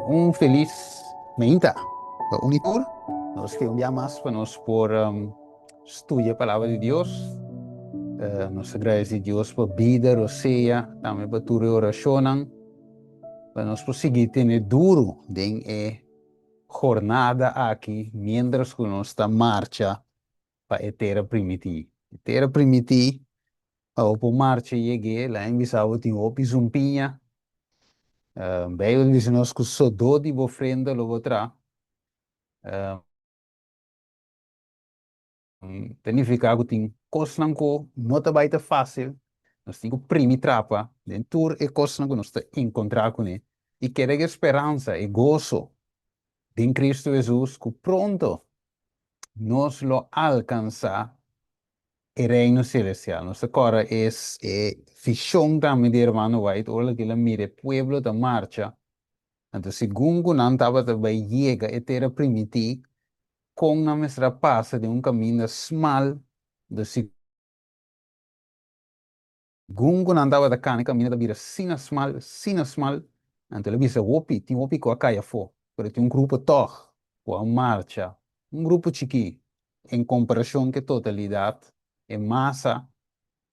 Un felis meinta pa un i tur. Nos ke un dia mas pa nos por studia Palabra di Dios. Nos ta gradeci Dios pa bida, rosea, tambe pa tur e oracionnan, pa nos por sigui tene duru den e jornada aki mientras ku nos ta marcha pa e tera primití. E tera primití, pa bo por marcha yeg'é, laga mi bisa bo tin hopi zumpiña. Beibel bisa nos ku sodó di bo frente lo bo tra. Ta nifiká ku tin kosnan ku no ta bai ta fásil. Nos tin ku primi trapa den tur e kosnan ku nos ta enkontrá kuné i keda ku e speransa, e goso den Kristu Hesus ku pronto nos lo alkansá e Reino Selestial. Nos ta kòrda e e vishon tambe di Hermano White ora ku el a mira e pueblo ta marcha. Anto segun ku nan tabata bai yega e Tera Primití, kon nan mester a pasa den un kaminda smal. Anto segun ku nan tabata kana e kaminda ta bira asina smal, asina smal. Anto el a bisa hopi, tin hopi ku a kai afó, pero tin un grupo tòg ku a marcha, un grupo chikí en komparashon ku e totalidat, e masa,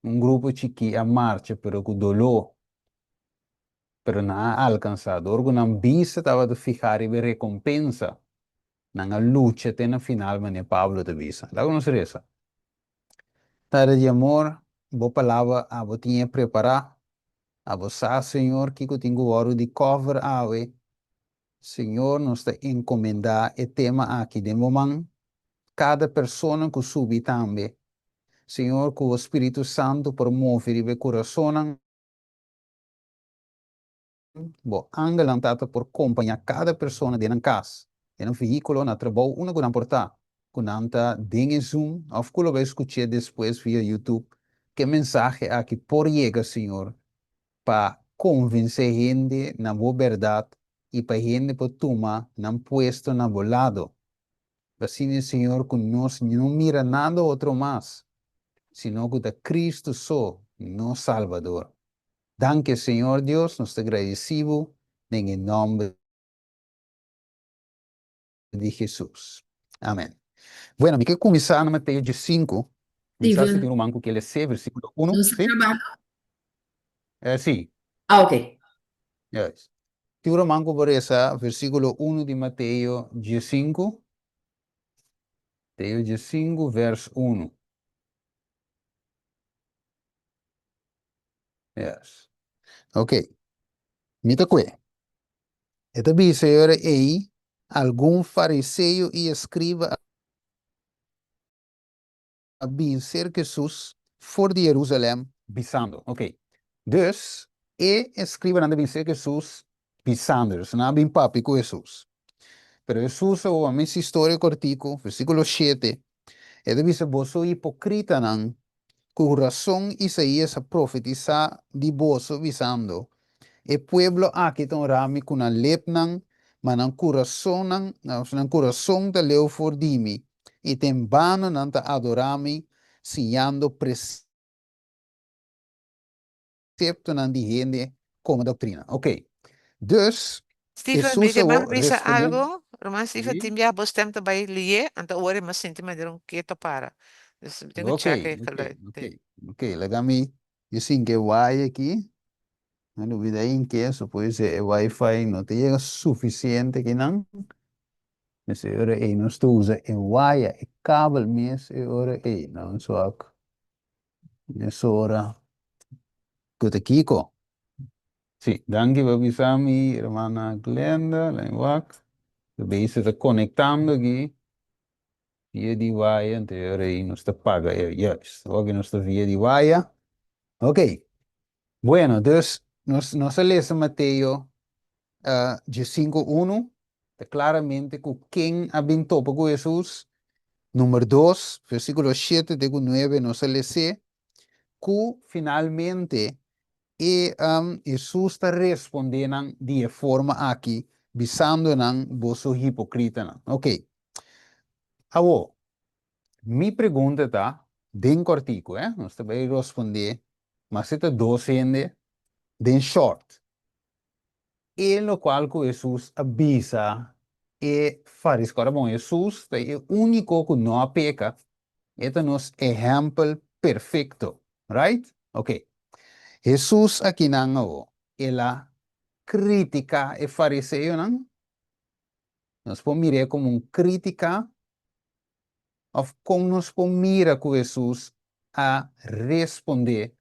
un grupo chikí a marcha pero ku doló, pero nan a alkansá. Dor ku nan bista tabata fihá riba e rekompensa, nan a lucha te na final manera Pablo ta bisa. Laga nos resa. Tata di amor, bo palabra abo tin e prepará. Abo sa, Señor, kiko tin ku wòrdu di kòver awe. Señor, nos ta enkomendá e tema aki den bo man. Kada persona ku subi tambe. Señor, ku bo Spiritu Santu por move riba e kurasonnan. Bo angelnan, Tata, por kompañá kada persona den nan kas, den nan vehíkulo, na trabou, unda ku nan por ta, ku nan ta den e Zoom òf ku lo bai skuch'é despues via YouTube, ku e mensahe aki por yega, Señor, pa konvensé hende na bo bèrdat i pa hende por tuma nan puesto na bo lado. Asina, Señor, ku nos no mira nada otro mas, sino ku ta Cristo so, nos Salbador. Danki, Señor Dios, nos ta gradisí bo den e nòmber di Hesus. Amen. Bueno, mi ke kuminsá na Mateo diesinku. Mi sa si Steven, tin ruman ku ke les'é versíkulo unu. nos ta Sí? grabando? Sí. Ah, ok. Juist. Tin ruman ku por resa versíkulo unu di Mateo diesinku? Mateo diesinku, vers unu. Yes. Ok. Mi ta kue. E ta bisa e ora ei, algun fariseo i eskriba a bin serka Hesus for di Herusalèm, bisando. Ok. Dus, e eskribanan ta bin serka Hesus bisando. Dus nan a bin papia ku Hesus. Pero Hesus a oa mes historia kortiku, versíkulo shete, e ta bisa, Boso hipokritanan, ku rason Isaías a profetisá di boso, bisando, E pueblo aki ta honra mi ku nan lepnan, ma nan kurasonnan, nan kurason ta leu for di mi, i ta en bano nan ta adorá mi, siñando preseptonan di hende komo doktrina. Ok. Dus, Steven, mi Hesus te mag awor bisa respondé. algo? Ruman Steven, Sí. tin bia bo stem ta bai lié, anto awor e mas sinti manera un keto para. Dus mi tin ku Ok, check e ok, geluid. ok, ok. Laga mi, mi sinke e waya aki. Mi lubida inke, so puede ser e wifi no ta yega suficiente akinan. Mester e ora ei nos ta usa e waya, e kabel mes e ora ei. Nan swak mesora ku ta kiko. Sí, danki pa bisa mi, hermana Glenda. Laat mi wak. De beeste ta konektando aki via di waya, anto e ora ei nos ta paga e, juist, awor nos ta via di waya. Ok. Bueno, dus nos nos a lesa Mateo diesinku unu, ta klaramente ku ken a bin topa ku Hesus. Number dos, versíkulo shete te ku nuebe nos a les'é ku finalmente e Hesus ta respondé nan di e forma aki, bisando nan, Boso hipokritanan. Oké. Awor, mi pregunta ta, den kòrtiku, eh, nos ta bai respondé, ma si ta dos hende, den short. E lokual ku Hesus a bisa e fariseo. Ora bon, Hesus ta e úniko ku no a peka. E ta nos ehèmpel perfekto. Right? Oké. Hesus akinan awo, el a kritiká e fariseonan? Nos por mir'é komo un krítika? Òf kon nos por mira ku Hesus a respondé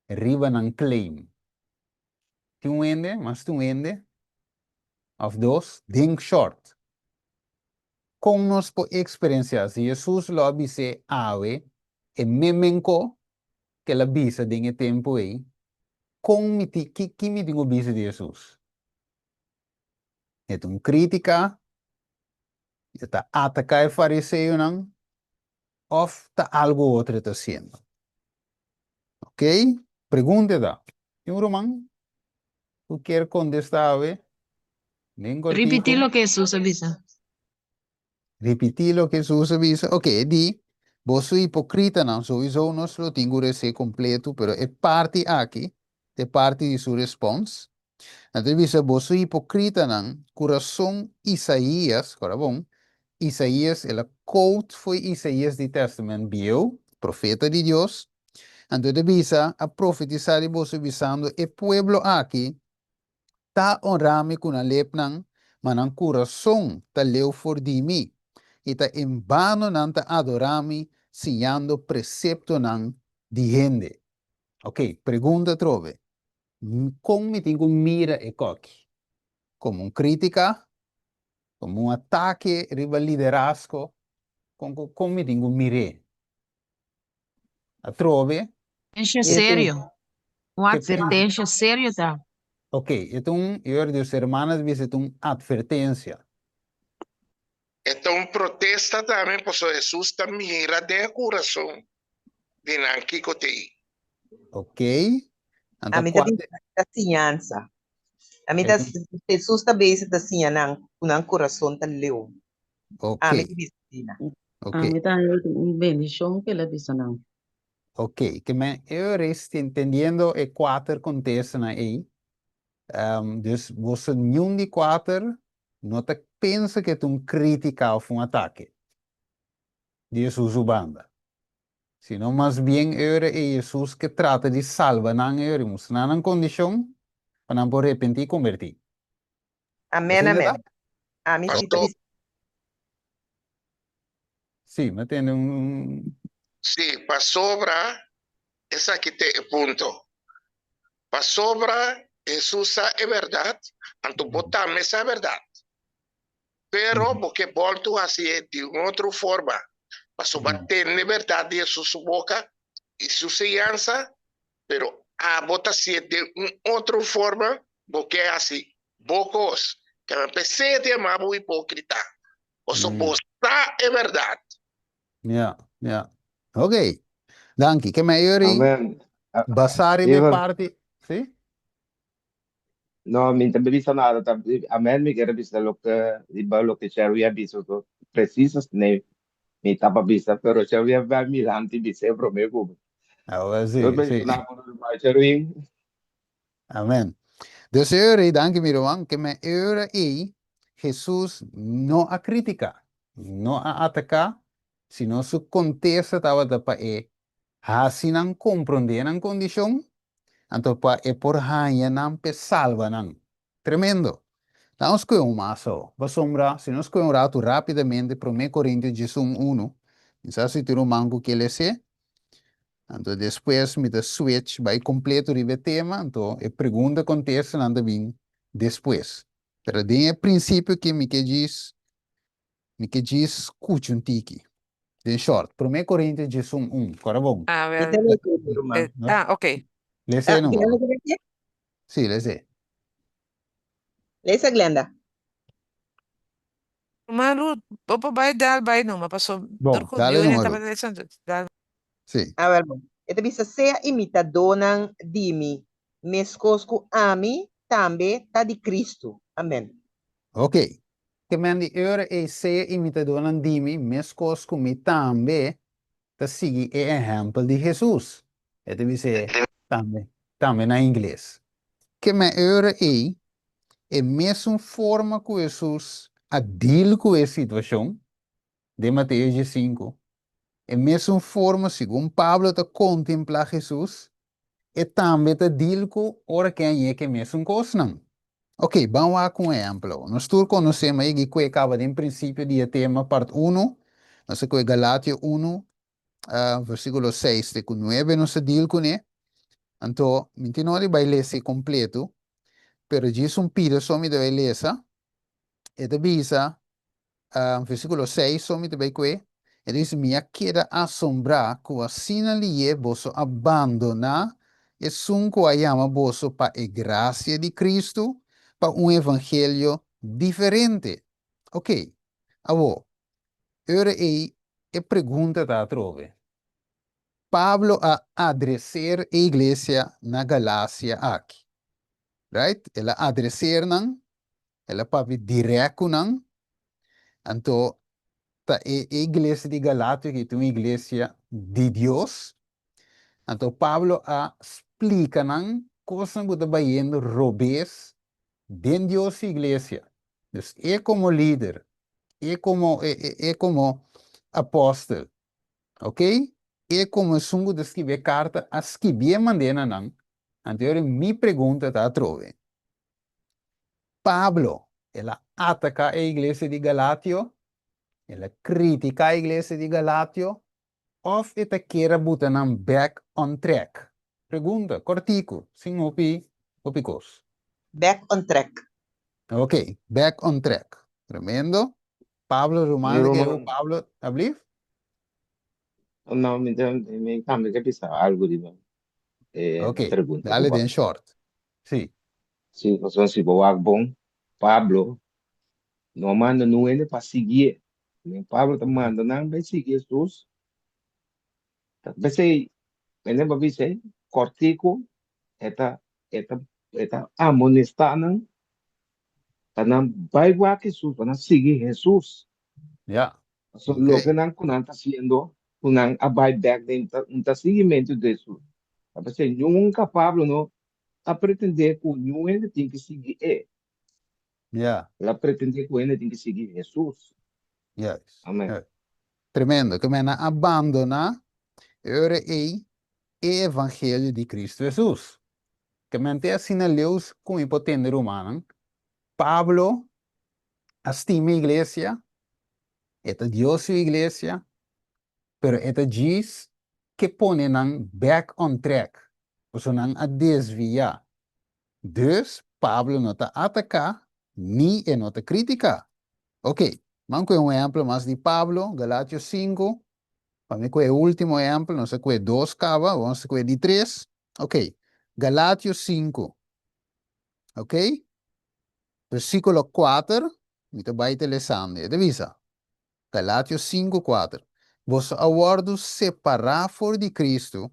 riba nan claim? Tin un hende, mas tin un hende òf dos, den short. Kon nos por eksperensiá si Hesus lo a bis'é awe e memenko ku el a bisa den e tempu ei? Kon mi tin, ki, ki mi tin ku bisa di Hesus? E ta un krítika? E ta ataká e fariseonan? Òf ta algu otro e ta hasiendo? Ok, pregunta ta, tin un ruman ku kier kontestá awe? Den Ripití kortiku. loke Hesus a bisa. Ripití loke Hesus a bisa. Ok, e di, Boso hipokritanan, souiso nos lo tin ku res'é kompletu, pero e parti aki ta e parti di su respons. Nan ta bisa, Boso hipokritanan, ku rason Isaías, kòrda bon, Isaías, el a quote fo'i Isaías di Tèstamènt Bieu, profeta di Dios, anto e ta bisa, a profetisá di boso bisando, E pueblo aki ta onrá mi ku nan lepnan, ma nan kurason ta leu for di mi, i ta en bano nan ta adorá mi, siñando preseptonan di hende. Oké, pregunta atrobe, Kon mi tin ku mira e koki? Komo un krítika? Komo un atake riba liderazgo? Kon kon mi tin ku mir'é? Atrobe? Advertensha E ta un serio. Un ke advertensha serio ta. Ok, e ta un, e ora Dios hermanas bisa e ta un advertensia. E ta un protesta tambe pasobra Hesus ta mira den e kurason di nan kiko t'ei. Ok, anto Ami ta kua bisa ta siñansa. Ami ta Hesus ta bisa ta siña nan ku nan kurason ta leu. Ok. Ami ta bisa asina. Ok. Ami ta haña un bendishon ku el a bisa nan. Ok, ke men e ora ei entendiendo e kuater kontestanan ei, dus boso niun di kuater no ta pensa ku e ta un krítika òf un atake di Hesus su banda, sino mas bien e ora ei Hesus ke trata di salba nan e ora i mustra nan nan kondishon pa nan por repentí i kombertí. Amèn, Asina ta? amèn. Ami si ta Pastor. bisa. Sí, mi a tende un. Sí, pasobra esaki ta e punto. Pasobra Hesus sa e bèrdat, anto bo tambe sa e bèrdat. Pero bo ke bòltu hasié di un otro forma, pasobra bo a tende bèrdat di Hesus su boka i su siñansa, pero abo ta hasié den un otro forma, bo ke hasi bo kos. Kaba p'esei e ta yama bo hipókrita, pasobra bo sa e bèrdat. Ja, ja. Ok. Danki. Ke mayoria Amen. basá riba e Steven. parti, sí? No, mi ta bisa nada. Ta, amen, mi quiere bisa loke, riba loke Sherry a bisa. So, preciso ne mi taba bisa, pero Sherry a bai miranti bis'é promé ku mi. Ah, wel, Dios sí, sí. bendiciona bo, ruman Sherry. Amen. Dus e ora ei, danki mi ruman, ke men e ora ei Hesus no a kritiká, no a ataká, sino su kontesta tabata pa e hasi nan komprondé nan kondishon, anto pa e por haña nan p'e salba nan. Tremendo! Laga nos skohe un mas awo, pasobra si nos skohe un ratu rápidamente Promé Korintio 11 unu, mi sa si tin ruman ku ke les'é, anto despues mi ta switch bai kompleto riba e tema, anto e pregunta kontestanan ta bin despues. Pero den e prinsipio ke mi ke djis, mi ke djis skucha un tiki. Den short, Promé Korintio 11 un, kòrda bon. A Mi ver, ta lesa mi ruman. ah, ok. Les'é Ah, numa. Glenda ke lesa? Sí, les'é. Lesa Glenda. Ruman Ruth, bo por bai dal bai numa, paso Bon, dor ku dale Dionia numa, tabata Ruth. lesando, dal. Sí. A wel bon. E ta bisa, Sea imitadónan di mi, meskos ku ami tambe ta di Kristu. Amèn. Ok. Ke men di ora ei sea imitadónan di mi, meskos ku mi tambe ta sigui e ehèmpel di Hesus. E ta bis'é tambe, tambe na ingles. Ke men ora ei. E mesun forma ku Hesus a deal ku e situashon den Mateo diesinku, e mesun forma segun Pablo ta kontemplá Hesus, e tambe ta deal ku ora ke a yeka e mesun kosnan. Ok, ban wak un ehèmpel awor. Nos tur konosé ma yegi ku e kaba den prinsipio di e tema part unu, nos a kohe Galatio unu, versíkulo seis te ku nuebe nos a deal kuné. Anto, mi tin no di bai lesa e kompleto, pero djis un pida so mi ta bai lesa. E ta bisa, versíkulo seis so mi ta bai kue, e ta bisa, Mi a keda asombrá ku asina lié boso a bandoná esun ku a yama boso pa e grasia di Kristu pa un evangelio diferente. Oké, awor, ora ei e pregunta ta atrobe. Pablo a adreser e iglesia na Galasia aki. Right? El a adreser nan, el a papia dirèkt ku nan. Anto ta e iglesia di Galatio aki ta un iglesia di Dios. Anto Pablo a splika nan kosnan ku ta bayendo robes den Dios su iglesia. Dus e komo lider, e komo e komo apòstel, Ok? E komo esun ku ta skibi e karta a skibié mand'é na nan, anto e ora mi pregunta ta atrobe, Pablo, el a ataká e iglesia di Galatio? El a kritiká e iglesia di Galatio? Òf e ta kier a buta nan bèk on track? Pregunta, kòrtiku, sin hopi hopi kos. Back on track. Ok, back on track. Tremendo. Pablo Ruman Mi ke ruman. Pablo ablief? No, mi ta, mi tambe ke bisa algo riba e Ok, pregunta ku dale bo. den short. Sí. Sí, pasobra si bo wak bon, Pablo no a manda nun hende pa siguié. Men Pablo ta manda nan bai sigui Hesus. Ta p'esei, hende bo bisa ei, kòrtiku e ta e ta e ta amonestá nan pa nan bai wak Hesus, pa nan sigui Hesus. Ja. Pasobra Ok. loke nan ku nan ta hasiendo, ku nan a bai bèk den ta un ta siguimentu di Hesus. Ta p'esei nunka Pablo no a pretendé ku niun hende tin ki sigui e. Ja. El a pretendé ku hende tin ki sigui Hesus. Juist. Amen. Juist. Tremendo. Ke men a abandoná e ora ei e evangelio di Cristo Hesus. Ke men te asina leu ku mi por tende rumannan, Pablo a stima e iglesia, e ta Dios su iglesia, pero e ta djis ke pone nan back on track, pasobra nan a desviá. Dus, Pablo no ta ataká ni e no ta kritiká. Oké, ban ku e un ehèmpel mas di Pablo, Galatio sinku, Pa mi ku e ultimo ehempel, nos a kue dos kaba, nos a kue di tres. Ok, Galatio sinku. Ok, versíkulo kuater, mi ta bai ta lesando, e ta bisa, Galatio sinku kuater, Boso a wòrdu separá for di Kristu,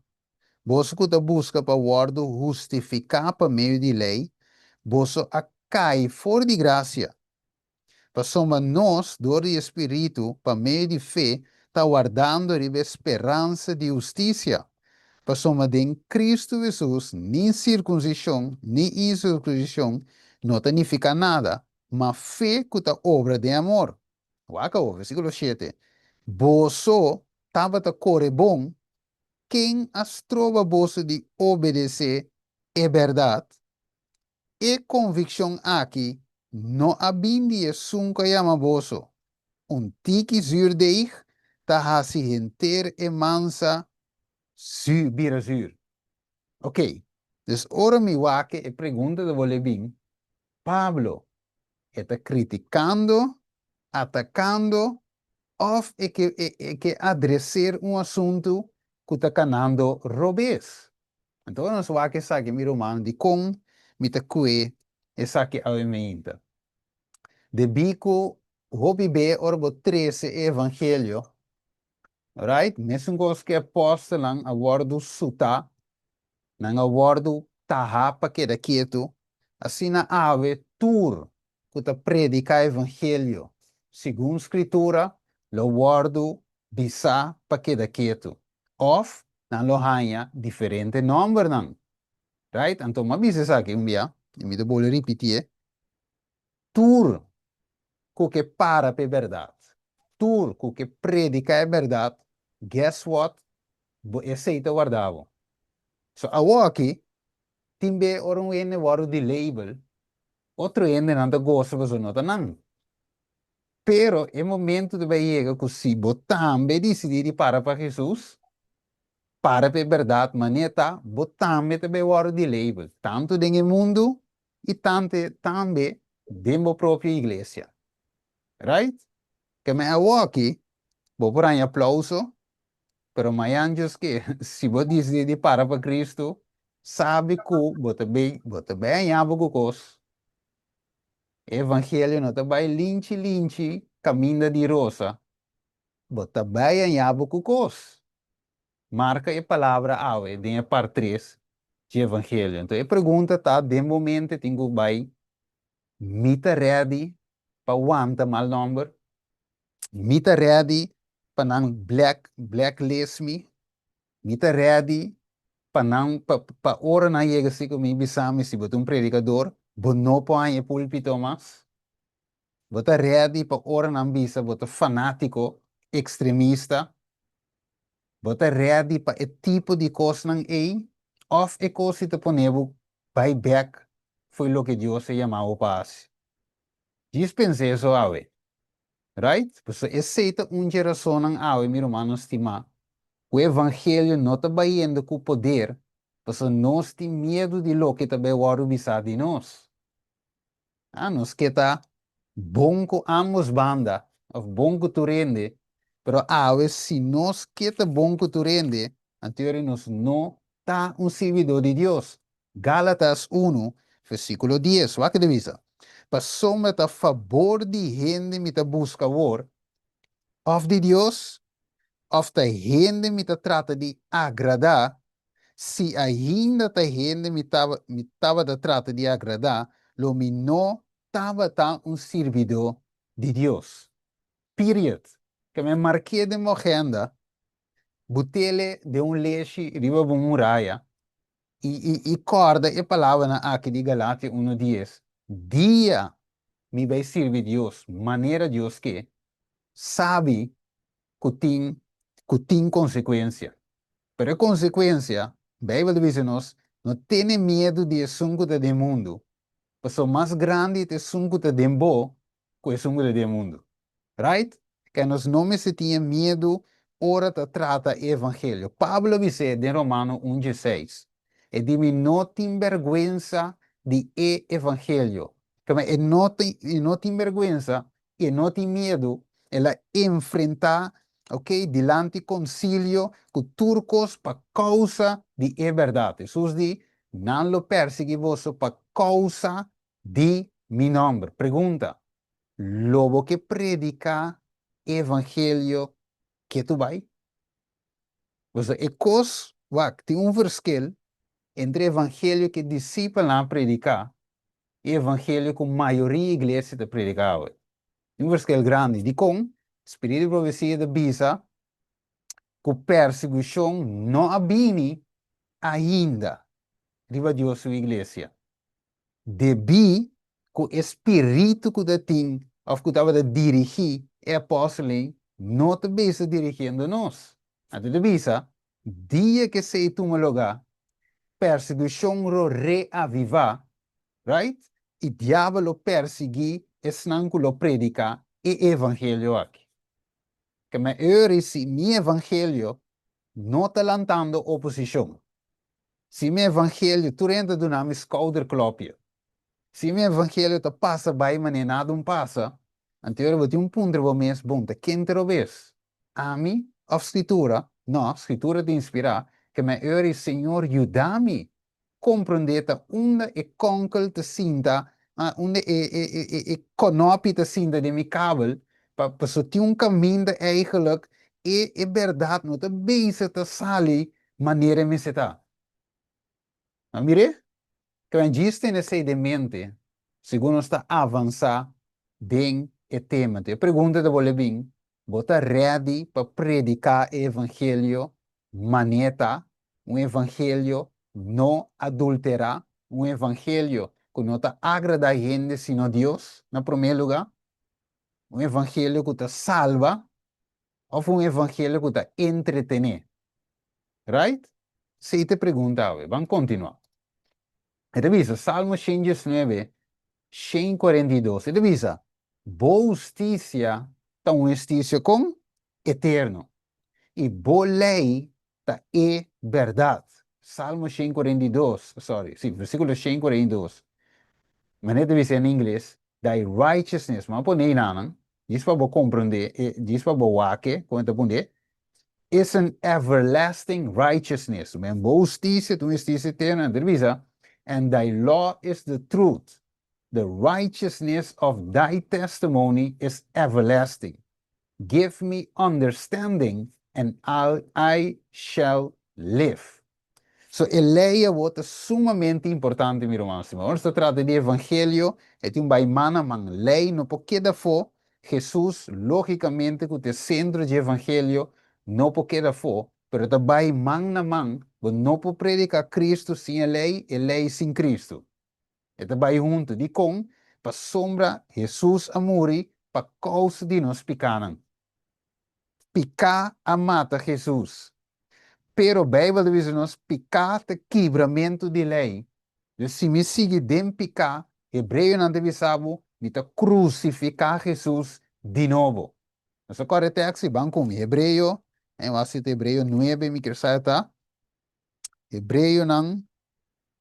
boso ku ta buska pa wòrdu hustifiká pa medio di lei, boso a kai for di grasia. Pasobra nos, dor di e Spiritu, pa medio di fe, ta wardando riba e speransa di hustisia. Pasobra den Kristu Hesus ni sirkunsishon ni insirkunsishon no ta nifiká nada, ma fe ku ta obra den amor. Wak awor, versíkulo shete, Boso tabata kore bon, ken a stroba boso di obedesé e bèrdat? E konvikshon aki no a bin di esun ku a yama boso. Un tiki zuurdeeg ta hasi henter e mansa zuur, bira zuur. Oké, dus ora mi wak e pregunta ta bolbe bin, Pablo, e ta kritikando, atakando òf e ke e ke adreser un asuntu ku ta kanando robes? Anto ora nos wak esaki, mi ruman, dikon mi ta kue esaki awe meinta? Debí ku hopi be ora bo trese e evangelio, right, mesun kos ku e apòstelnan a wòrdu sutá, nan a wòrdu tahá pa keda ketu, asina awe tur ku ta prediká evangelio segun Skritura lo wòrdu bisá pa keda ketu, òf nan lo haña diferente nòmbernan. Right? Anto, mi a bisa esaki un bia, i mi ta bolbe ripitié. Tur ku ke para pa e bèrdat, tur ku ke prediká e bèrdat, guess what? Bo esei ta warda bo. So awoki, tin be ora un hende wòrdu di label, otro hendenan ta gosa pasobra no ta nan. Pero e momento ta bai yega ku si bo tambe disidí di para pa Hesus, para pa e bèrdat manera ta, bo tambe ta bai wòrdu di label, tantu den e mundu i tante tambe den bo propio iglesia. Right? Ke men awoki, bo por haña aplauso, pero mañan djos ke si bo disidí di para pa Cristo, sabi ku bo ta bai bo ta bai haña bo ku kos. E evangelio no ta bai linchi linchi kaminda di rosa, bo ta bai haña bo ku kos. Marka e palabra awe den e par tres dje evangelio. Enton e pregunta ta den bo mente tin ku bai, Mi ta ready pa wanta mal nomber? Mi ta ready pa nan black blacklist mi? Mi ta ready pa nan pa pa ora nan yega si ku mi bisa mi si bo ta un predikador bo no por haña e pulpito mas? Bo ta ready pa ora nan bisa bo ta fanátiko, ekstremista? Bo ta ready pa e tipo di kosnan ei òf e kos si ta pone bo bai bèk fo'i loke Dios a yama bo pa hasi? Djis pensa eso awe. Right? Pasobra esei ta un dje rasonnan awe, mi rumannan stimá, ku e evangelio no ta bayendo ku poder, pasobra nos tin miedu di loke ta bai wòrdu bisá di nos. Ah, nos ke ta bon ku ambos banda, òf bon ku tur hende, pero awe si nos ke ta bon ku tur hende, anto nos no ta un sirbidó di Dios. Gálatas unu, versíkulo dies, wak ta bisa, Pasobra ta fabor di hende mi ta buska awor, òf di Dios? Òf ta hende mi ta trata di agradá? Si ainda ta hende mi mi tabata trata di agradá, lo mi no tabata un sirbidó di Dios. Period. Ke mi a mark'é den bo agenda, but'ele den un leshi riba bo muraya i i i kòrda e palabranan aki di Galatia unu dies, Dia mi bai sirbi Dios manera Dios ke, sabi ku tin ku tin konsekuensia. Pero e konsekuensia, Beibel ta bisa nos, no tene miedu di esun ku ta den mundu, pasobra mas grandi ta esun ku ta den bo ku esun ku ta den mundu. Right? Ke nos no mester tin e miedu ora ta trata e evangelio. Pablo a bis'é den Romano un dieseis, e di mi no tin bèrgwensa di e evangelio. Kema e no tin e no tin bèrgwensa i e no tin miedu, el a enfrentá, ok, dilanti konsilio ku tur kos pa kousa di e bèrdat. Hesus di, Nan lo pèrsiguí boso pa kousa di mi nòmber. Pregunta, Lo bo ke prediká e evangelio ketu bai? Pasobra e kos, wak, tin un verschil entre evangelio ku e disipelnan a prediká i evangelio ku mayoria iglesia ta prediká awe. Tin un verschil grandi. Dikon? Spiritu di profesia ta bisa ku persigushon no a bini ainda riba Dios su iglesia. Debí ku e spiritu ku ta tin òf ku tabata dirigí e apòstelnan no ta bisa dirigiendo nos. Anto ta bisa, dia ku esei tuma lugá, persigushon lo reavivá, right? I diabel lo persiguí esnan ku lo prediká e evangelio aki. Keme ori si mi evangelio no ta lantando oposishon, Si mi evangelio, tur hende ta duna mi skouderklopje. Si mi evangelio ta pasa bai manera nada un pasa, anto ora bo tin un puntra bo mes, bon, ta ken ta robes? Ami of Scritura? No, Scritura ta inspirá, ke mi a ora i Señor yuda mi komprondé ta unda e konkel ta sinta, unda e e e e konopi ta sinta den mi kabel, pa paso tin un kaminda eigenlijk e e bèrdat no ta bezig ta sali manera e mester ta. A mir'é? Ke men djis tene esei den mente segun nos ta avansá den e tema. Enton e pregunta ta bolbe bin, Bo ta ready pa prediká e evangelio manera ta, un evangelio no adulterá, un evangelio. ku no ta agradá hende sino Dios na promé lugá? Un evangelio ku ta salba òf un evangelio ku ta entretené? Right? Esei ta e pregunta awe. Ban kontinuá. E ta bisa, Salmo 119, 142, e ta bisa, Bo hustisia ta un hustisia kon? Eterno. I bo lei ta e bèrdat. Salmo 142, sorry, si, versíkulo 142. Manera ta bisa en ingles, Thy righteousness, mi a pone einanan, djis pa bo komprendé, djis pa bo wak e kon e ta pondé, is an everlasting righteousness. Men bo hustisia ta un hustisia eterno, en ta bisa, and thy law is the truth. The righteousness of thy testimony is everlasting. Give me understanding and I shall live. So e lei awor ta sumamente importante mi ruman stima. Ora nos ta trata di evangelio e tin un bai man a man. Lei no por keda afó. Jesus logicamente cu ta e centro dje evangelio no por keda afó, pero ta bai man na man. Bo no por predica Cristo sin e lei, e lei sin Cristo. E ta bai huntu. Dikon? Pasobra Hesus a muri pa kousa di nos pikánan. Piká a mata Hesus. Pero Beibel ta bisa nos piká ta kibramentu di lei. Dus si mi sigui den piká, Hebreonan ta bisa bo, mi ta krusifiká Hesus di nobo. Nos a kòrda e tèks? Ban ku mi. Hebreo, en wak si ta Hebreo nuebe mi kier sa e ta. Hebreonan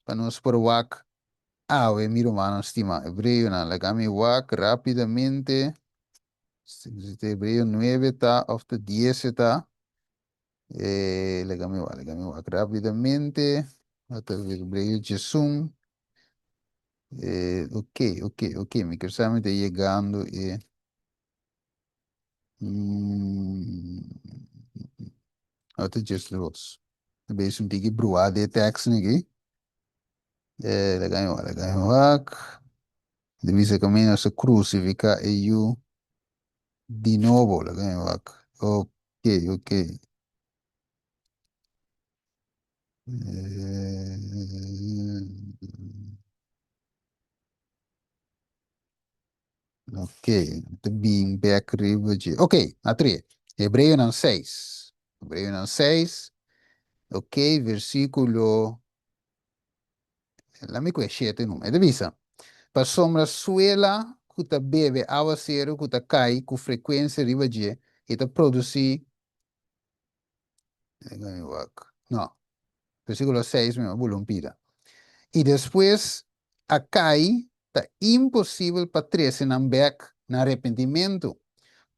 pa nos por wak awe, mi rumannan stimá. Hebreonan, laga mi wak rápidamente. Si ta Hebreo nuebe ta òf ta dies e ta. Eh, laga mi wak, laga mi wak rápidamente. Ata Hebreo 11. Eh, ok, ok, ok, mi kier sa mi ta yegando e. Ata 12. Ta bezig un tiki bruá di e tekst aki. Eh, laga mi wak, laga mi wak. Di bisa kaminda nos a krusifiká e yu di nobo. Laga mi wak. Ok, ok. Eh, Ok, ta bin bek riba dje. Ok, a trie. Hebreonan 6. Hebreonan 6. Ok, versíkulo. Laat mi kue 7 numa. E ta bisa, Pasobra suela ku ta bebe awaseru ku ta kai ku frekuensia riba dje i ta produsí No. Versíkulo 6 mi a bula un pida. I despues a kai ta imposibel pa trese nan bek na arepentimentu,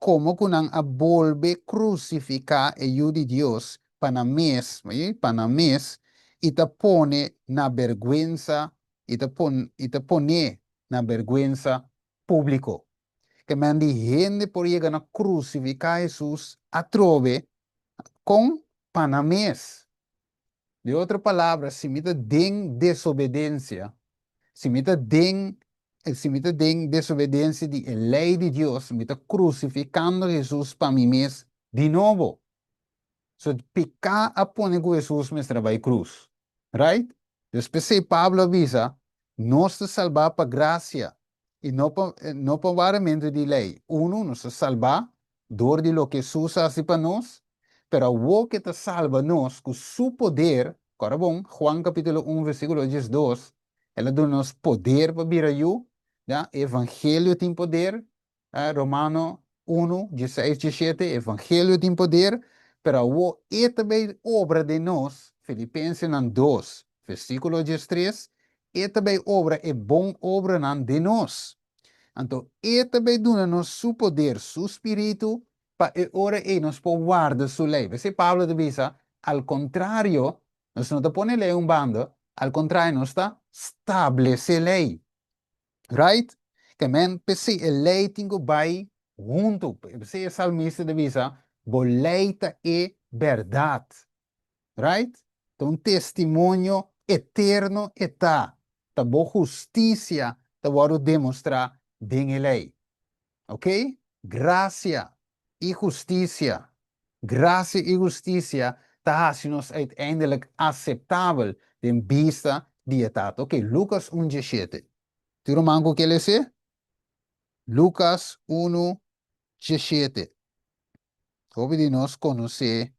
komo ku nan a bolbe krusifiká e Yu di Dios pa nan mes, oye, pa nan mes, i ta pone na bèrgwensa, i ta pon, i ta pon'é na bèrgwensa públiko. Ke men di hende por yega na krusifiká Hesus atrobe kon pa nan mes. Di otro palabra, si mi ta den desobedensia, si mi ta den si mi ta den desobedensia di e lei di Dios, mi ta krusifikando Hesus pa mi mes di nobo. So piká a pone ku Hesus mester a bai krus. Right? Dus p'esei Pablo a bisa, Nos ta salbá pa grasia i no pa no pa waramentu di lei. Unu, nos ta salbá dor di loke Hesus a hasi pa nos, pero awor ke ta salba nos ku su poder, kòrda bon, Juan kapítulo un versíkulo 12, el a duna nos poder pa bira yu, ya, e evangelio tin poder, Romano unu, dieseis, diesshete, Evangelio tin poder, pero awor e ta bay obra den nos, Filipensenan dos, versíkulo 13, e ta bay obra e bon obranan den nos. Anto e ta bay duna nos su poder, su spiritu, pa e ora ei nos por warda su lei. P'esei Pablo ta bisa, al kontrario, nos no ta pone lei un banda, al kontrario nos ta stablesé lei. Right? Ke men p'esei e lei tin ku bai huntu. P'esei e salmista ta bisa, Bo lei ta e bèrdat. Right? Ta un testimonio eterno e ta. Ta bo hustisia ta wòrdu demostrá den e lei. Ok? Grasia i hustisia. Grasia i hustisia ta hasi nos uiteindelijk aseptabel den bista di e Tata. Ok, Lukas un 17. Tin ruman ku ke les'é? Lukas unu, 17. Hopi di nos konosé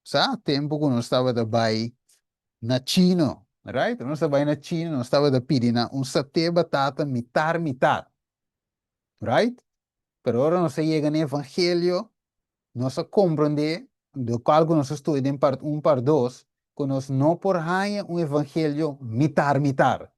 sa tempu ku nos tabata bai na chino, right? Nos ta bai na chino, nos tabata pidi nan un saté batata mitar mitar, right? Pero ora nos a yega na evangelio, nos a komprondé, lokual ku nos a studia den part un, part dos, ku nos no por haña un evangelio mitar mitar.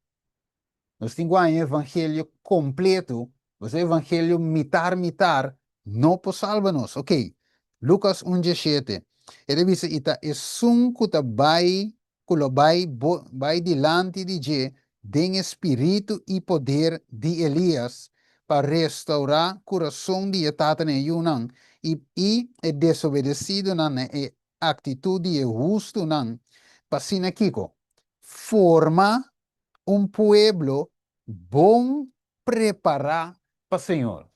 Nos tin ku haña un evangelio kompleto, pasobra evangelio mitar mitar no por salba nos. Ok, Lukas un 17, e ta bisa, I ta esun ku ta bai ku lo bai bo bai dilanti di dje den e spiritu i poder di Elias pa restaurá kurason di e tatanan i e yunan i i e desobedesidonan na e aktitut di e hustunan, pa asina kiko? Forma un pueblo bon prepará pa Señor.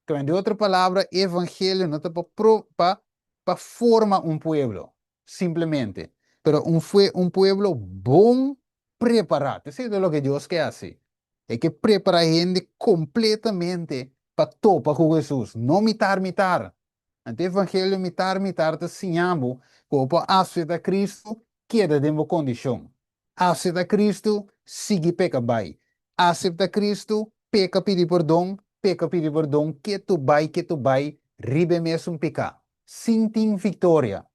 Kende di otro palabra, e evangelio no ta pa pro pa pa forma un pueblo, simplemente, pero un fue un pueblo bon prepará. Ta esei ta loke Dios ke hasi. E ke prepará hende kompletamente pa topa ku Hesus, no mitar mitar. Anto e evangelio mitar mitar ta siña bo ku bo por aseptá Kristu, keda den bo kondishon. Aseptá Kristu, sigui peka bai. Aseptá Kristu, peka pidi pordon, peka pidi pordon, ketu bai ketu bai riba e mesun piká, sin tin viktoria.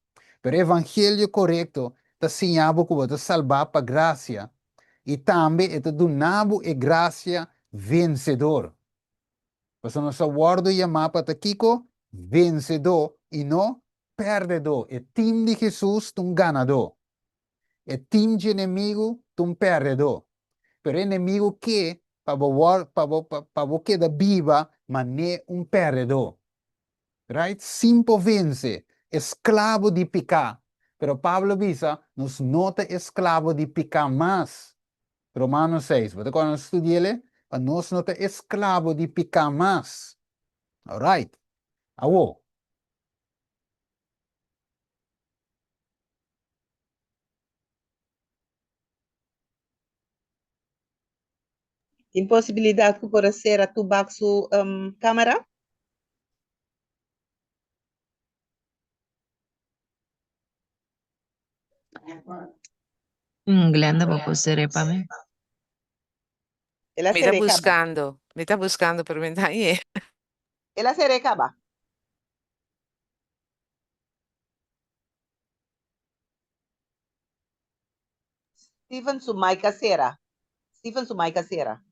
Pero e evangelio korekto ta siña bo ku bo ta salbá pa grasia i tambe e ta duna bo e grasia vensedor. Pasobra nos a wòrdu yamá pa ta kiko? Vensedó i no pèrdedó. E tim di Hesus ta un ganadó. E tim dje enemigu ta un pèrdedó. Pero e enemigu ke pa bo wòr pa bo pa bo keda biba man'é un pèrdedó. Right? Sin por vense. Esklabo di piká. Pero Pablo a bisa, nos no ta esklabo di piká mas. Romanos seis. Bo ta kòrda nos studi'el? Pa nos no ta esklabo di piká mas. Alright. Awor. Tin posibilidat ku por a sera Tubak su kamera? Glenda bo por ser'é pa mi? El a Mi ta ser'é kaba. buskando, mi ta buskando pero mi ta hañ'é. El a ser'é kaba. Steven su mic a cera. Steven su mic a cera.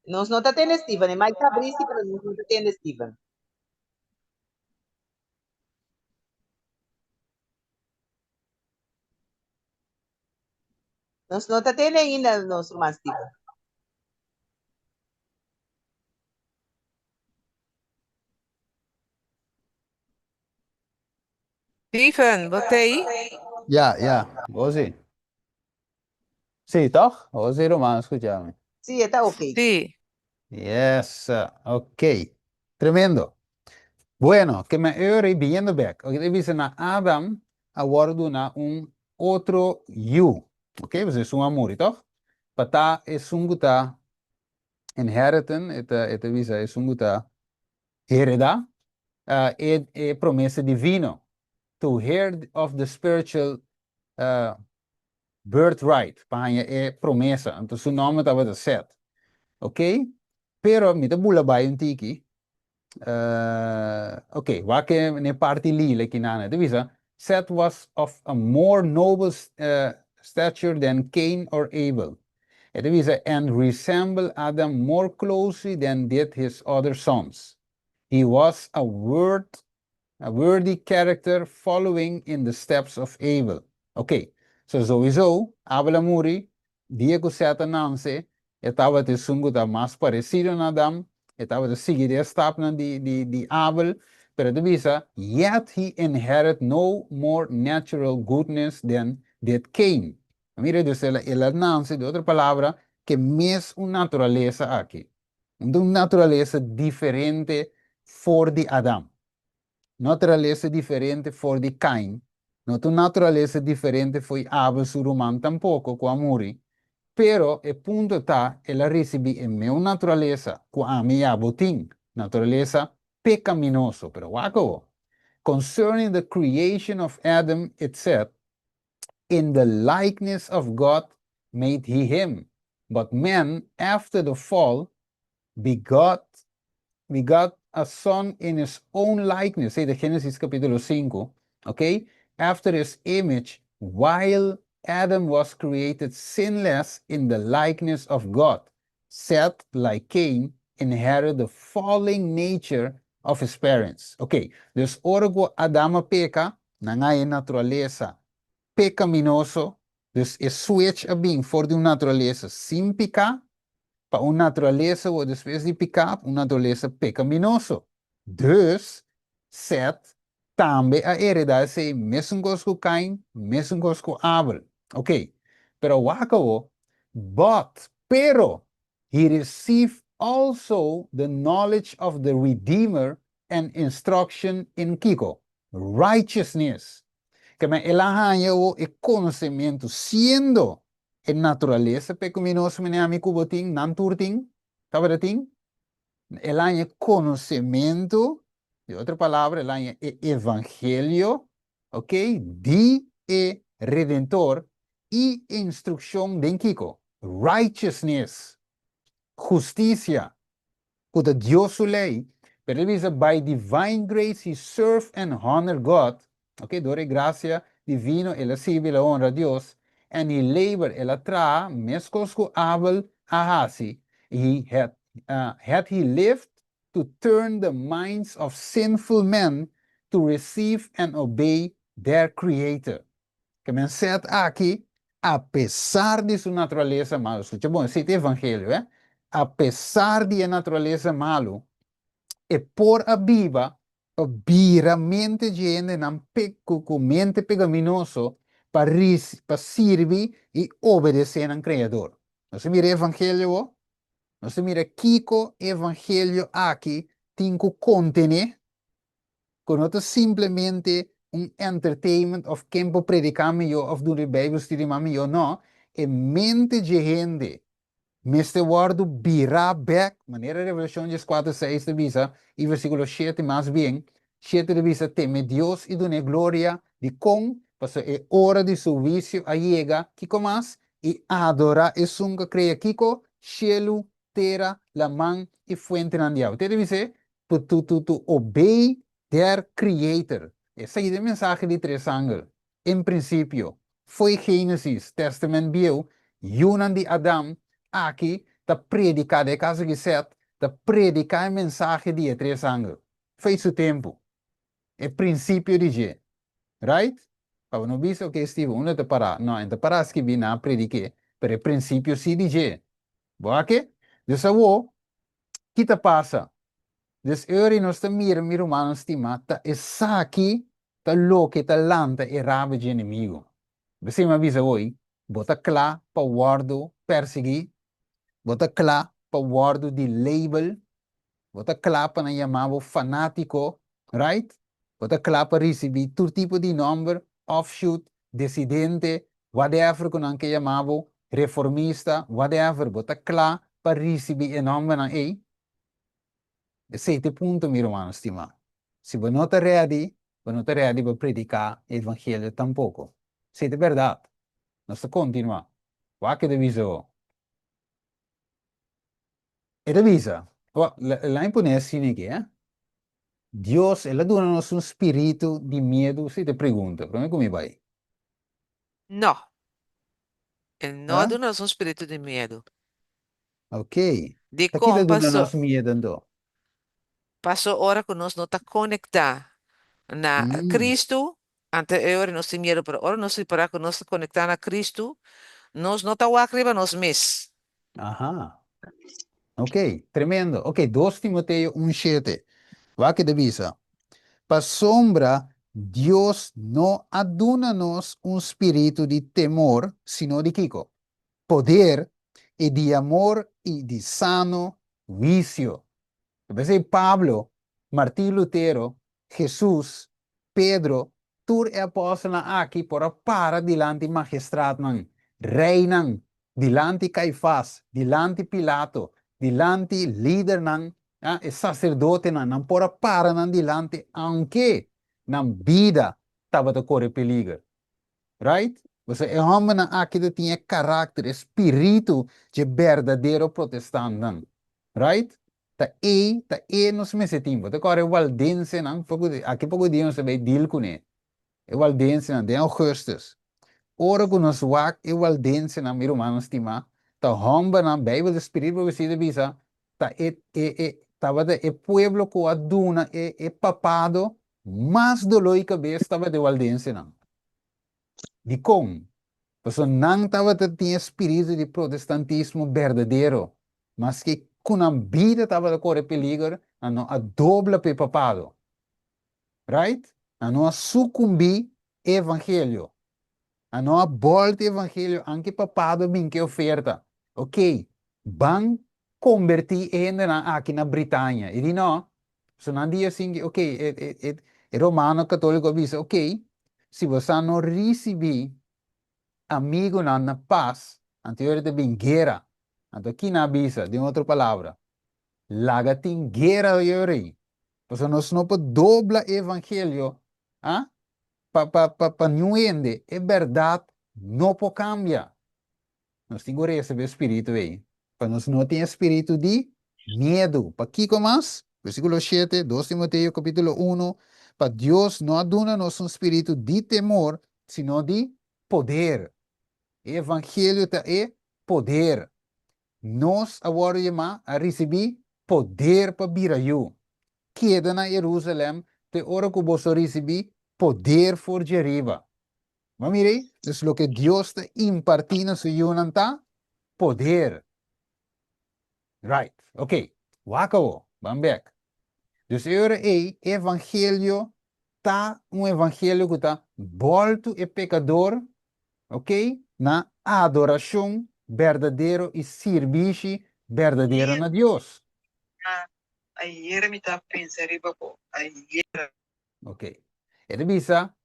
Nos no ta tende Steven. E mic ta abrí sí, pero nos no ta tende Steven. Nos no ta tende ainda nos ruman Steven. Steven, bo t'ei? Ja, ja, bo si. Sí, toch? Bo si ruman skucha mi. Sí, e ta ok. Sí. Yes, ok. Tremendo. Bueno, ke men eur ei biniendo bek. Ok, e bisa na Adam a wòrdu duna un otro yu. Ok, pasobra esun a muri, toch? Pa ta esun ku ta inheriten, e ta, e ta bisa esun ku ta heredá e e promesa divino, to hear of the spiritual birthright, pa haña e promesa. Anto su nòmber tabata Seth. Ok, pero mi ta bula bai un tiki. Ok, wak e n'e parti lila kinan. E ta bisa, Seth was of a more noble stature than Cain or Abel. E ta bisa, and resembled Adam more closely than did his other sons. He was a worth a worthy character following in the steps of Abel. Ok, so souiso Abel a muri, dia ku Seth a nanse, e tabata esun ku ta mas paresido na Adam, e tabata sigui di e stapnan di di di Abel, pero e ta bisa, yet he inherit no more natural goodness than did Cain. Mira, dus el a el a nanse, di otro palabra, ke mes un naturalesa aki. Un naturalesa diferente for di Adam. Naturalesa diferente for di Kain. No ta un naturalesa diferente fo'i Abel su ruman tampoko ku a muri. Pero e punto ta, el a risibí e meu naturalesa ku ami i abo tin, naturalesa pekaminoso. Pero wak awo. Concerning the creation of Adam it said, In the likeness of God made he him, but man after the fall begot begot a son in his own likeness, esei ta Génesis kapítulo sinku, ok, after his image, while Adam was created sinless in the likeness of God, Seth, like Cain, inherit the fallen nature of his parents. Ok, dus ora ku Adam a peka, nan a e naturalesa pekaminoso, dus e switch a bin for di un naturalesa sin piká pa un naturalesa wou despues di piká, un naturalesa pekaminoso. Dus, Seth tambe a heredá esei mesun kos ku Kain, mesun kos ku Abel. Ok, pero wak awo, but, pero, he received also the knowledge of the Redeemer and instruction in kiko? Righteousness. Keme el a haña awo e konosementu, siendo e naturalesa pekaminoso mene ami ku bo tin, nan tur tin, tabata tin, El a haña konosementu, di otro palabra, el a haña e evangelio, ok, di e Redentor i instrukshon den kiko? Righteousness, hustisia, ku ta Dios su lei. Pero el bisa, by divine grace he serve and honor God, ok, dor e grasia divino el a sirbi, el a honra Dios, and he labor, el a traha, meskos ku Abel a hasi, he had had he lived to turn the minds of sinful men to receive and obey their Creator. Ke men Seth aki, apesar di su naturalesa malu, skucha bon, esei ta e evangelio, eh, apesar di e naturalesa malu, e por a biba pa bira mente dje hendenan ku ku mente pegaminoso pa ris pa sirbi i obedesé nan Kreador. Nos a mira e evangelio awor? Nos a mira kiko e evangelio aki tin ku kontené? Ku no ta simplemente un entertainment òf ken por prediká mihó òf duna e Bijbelstudie mas mihó, no, e mente dje hende mester wòrdu birá bèk, manera Revelashon dieskuater seis ta bisa, i versíkulo shete mas bien, shete ta bisa, Teme Dios i dun'é gloria, dikon? Pasobra e ora di su huisio a yega, kiko mas? I adorá esun ku a krea kiko? Shelu, tera, laman i fuentenan di awa. Te ta bis'é, to to to to obey their creator. Esei ta e mensahe di tres angel. En prinsipio, fo'i Génesis, Tèstamènt Bieu, yunan di Adam aki ta prediká, den e kaso aki Sèt, ta prediká e mensahe di e tres angel. Fo'i su tempu. E prinsipio di dje. Right? Pa bo no bisa, ok, Steven, unda ta pará? No, e no ta pará skibí nan a predik'é, pero e prinsipio sí di dje. Bo a ke? Dus awor, ki ta pasa? Dus e ora nos ta mira, mi rumannan stimá, ta esaki ta loke ta lanta e rabia dje enemigu. P'esei mi a bisa hoy, bo ta kla pa wòrdu pèrsiguí? Bo ta kla pa wòrdu di label? Bo ta kla pa nan yama bo fanátiko, right? Bo ta kla pa risibí tur tipo di nòmber, offshoot, desidente, whatever ku nan ke yama bo, reformista, whatever, bo ta kla pa risibí e nòmbernan ei? Esei ta e punto, mi rumannan stimá. Si bo no ta ready, bo no ta ready pa prediká e evangelio tampoko. Esei ta bèrdat. Nos ta kontinuá. Wak e ta bisa bo. E ta bisa, Laat mi pone asina aki, eh. Dios, el a duna nos un spiritu di miedu? Esei ta e pregunta. Promé ku mi bai. No. E no a duna nos un spiritu di miedu. Ok. Ta Dikon? ki ta duna Paso, nos miedu anto? paso ora ku nos no ta konektá na Kristu, anto e ora nos tin miedu. Pero ora nos ripará ku nos ta konektá na Kristu, nos no ta wak riba nos mes. Aha. Ok, tremendo. Ok, dos Timoteo un shete. Wak e ta bisa, Pasobra Dios no a duna nos un spiritu di temor, sino di kiko? Poder, i di amor i di sano huisio. P'esei Pablo, Martin Lutero, Hesus, Pedro, tur e apòstelnan aki por a para dilanti magistratnan, reinan. Dilanti Kaifas, dilanti Pilato, dilanti lidernan, e saserdotenan, nan por a para nan dilanti aunke nan bida tabata kore peliger. Right? Pasobra e hòmbernan aki ta tin e karakter, e spiritu dje berdadero protestantnan. Right? Ta ei, ta e nos mester tin. Bo ta kòrda e waldensenan, aki poko dia nos ta bai deal kuné. E waldensenan den Augustus. Ora ku nos wak e waldensenan, mi rumannan stimá, ta hòmbernan, Beibel ta spiritu profesia ta bisa, ta e, e, e, tabata e pueblo ku a duna e, e papado mas doló i kabes tabata e waldensenan. Dikon? Pasobra nan tabata tin e spiritu di protestantismo berdadero, maske ku nan bida tabata kore peliger, nan no a dobla pa e papado. Right? Nan no a sukumbí e evangelio. Nan no a bòlta e evangelio anke papado a bin ku e oferta. Ok, ban kombertí e hendenan aki na Britania. E di no. So nan di asin ki, ok, e, e, e, e romano katóliko a bisa, ok, si boso no risibí amigunan na pas, anto yora ta bin guera. Anto kina a bisa, den otro palabra, laga tin guera yora ei. Pasobra nos no por dobla e evangelio, ah, pa, pa, pa, pa niun hende. E bèrdat no por kambia. Nos tin ku resa pa e spiritu ei, pa nos no tin e spiritu di miedu. Pakiko mas? Versíkulo shete, dos Timoteo kapítulo unu, Pa Dios no a duna nos un spiritu di temor, sino di poder. E evangelio ta e poder. Nos a wòrdu yamá a risibí poder pa bira yu. Keda na Jerusalèm te ora ku boso risibí poder for djeriba. Bo a mira ei? Dus loke Dios ta impartí na su yunan ta poder. Right. Ok. Wak awo. Ban bèk. Dus e ora ei, e evangelio ta un evangelio ku ta bòltu e pekador, ok, na adorashon berdadero i sirbishi berdadero na Dios. Ayera mi ta pensa riba bo, ayera. Ok. E ta bisa,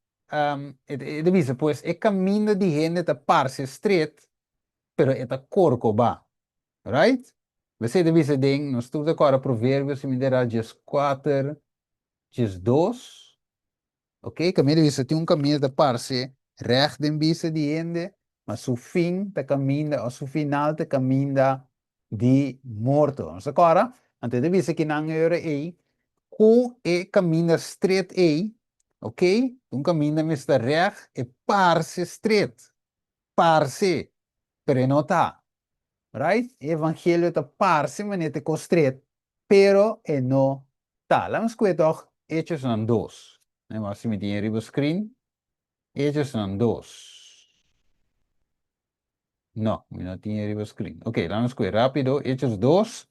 e ta bisa pues e kaminda di hende ta parse stret, pero e ta korkobá. Right? P'esei e ta bisa den, nos tur ta kòrda Proverbios si mi ta era dieskuater, 12. Ok, kaminda bisa tin un kaminda ta parse règt den bista di hende, ma su fin ta kaminda òf su final ta kaminda di morto. Nos ta kòrda? Anto e ta bisa kinan e ora ei ku e kaminda stret ei, ok, un kaminda mester règt, e parse stret, parse, pero e no ta. Right? E evangelio ta parse manera ta e kos stret, pero e no ta. Laat nos kue tòg Hechosnan dos. Mi wak si mi tin e riba screen. Hechosnan dos. No, mi no tin e riba screen. Ok, laat nos kue rápido. Hechos dos,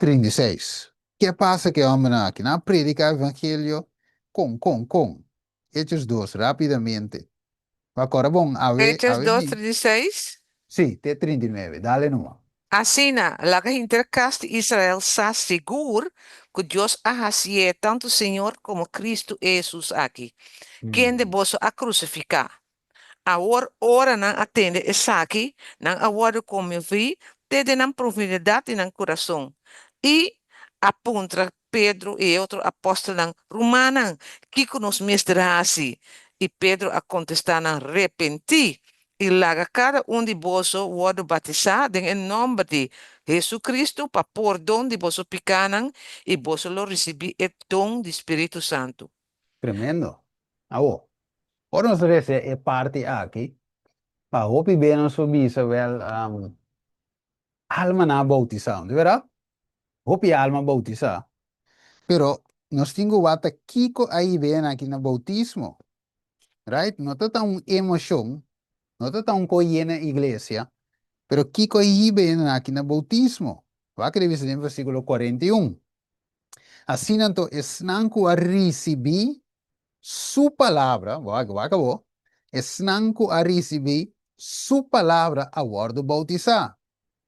36. Ke a pasa ku e hòmbernan aki? Nan a prediká evangelio kon, kon, kon? Hechos dos, rápidamente. Pa kòrda bon, awe, Hechos awe dos, mi. 36. Sí, te 39. Dale numa. Asina, laga henter kas di Israel sa sigur ku Dios a hasié tantu Señor komo Kristu e Hesus aki, kende boso a krusifiká. Awor ora nan a tende esaki, nan a wòrdu konmoví te den nan profundidat di nan kurason, i a puntra Pedro i e otro apòstelnan, Rumannan, kiko nos mester hasi? I Pedro a kontestá nan, Repentí, i laga kada un di boso wòrdu batisá den e nòmber di Hesukristu pa pordon di boso pikánan, i boso lo risibí e don di spiritu santu. Tremendo! Awor, ora nos resa e parti aki, pa hopi be nos por bisa, wèl, almanan a boutisá, no ta bèrdat? Hopi alma a boutisá. Pero nos tin ku wak ta kiko a hib'é aki na boutismo. Right? No ta ta un emoshon, no ta ta un kos yena iglesia, pero kiko a hib'é aki na boutismo. Wak e ta bisa den versíkulo 41. Asina anto esnan ku a risibí su palabra, wak, wak awor, esnan ku a risibí su palabra a wòrdu boutisá.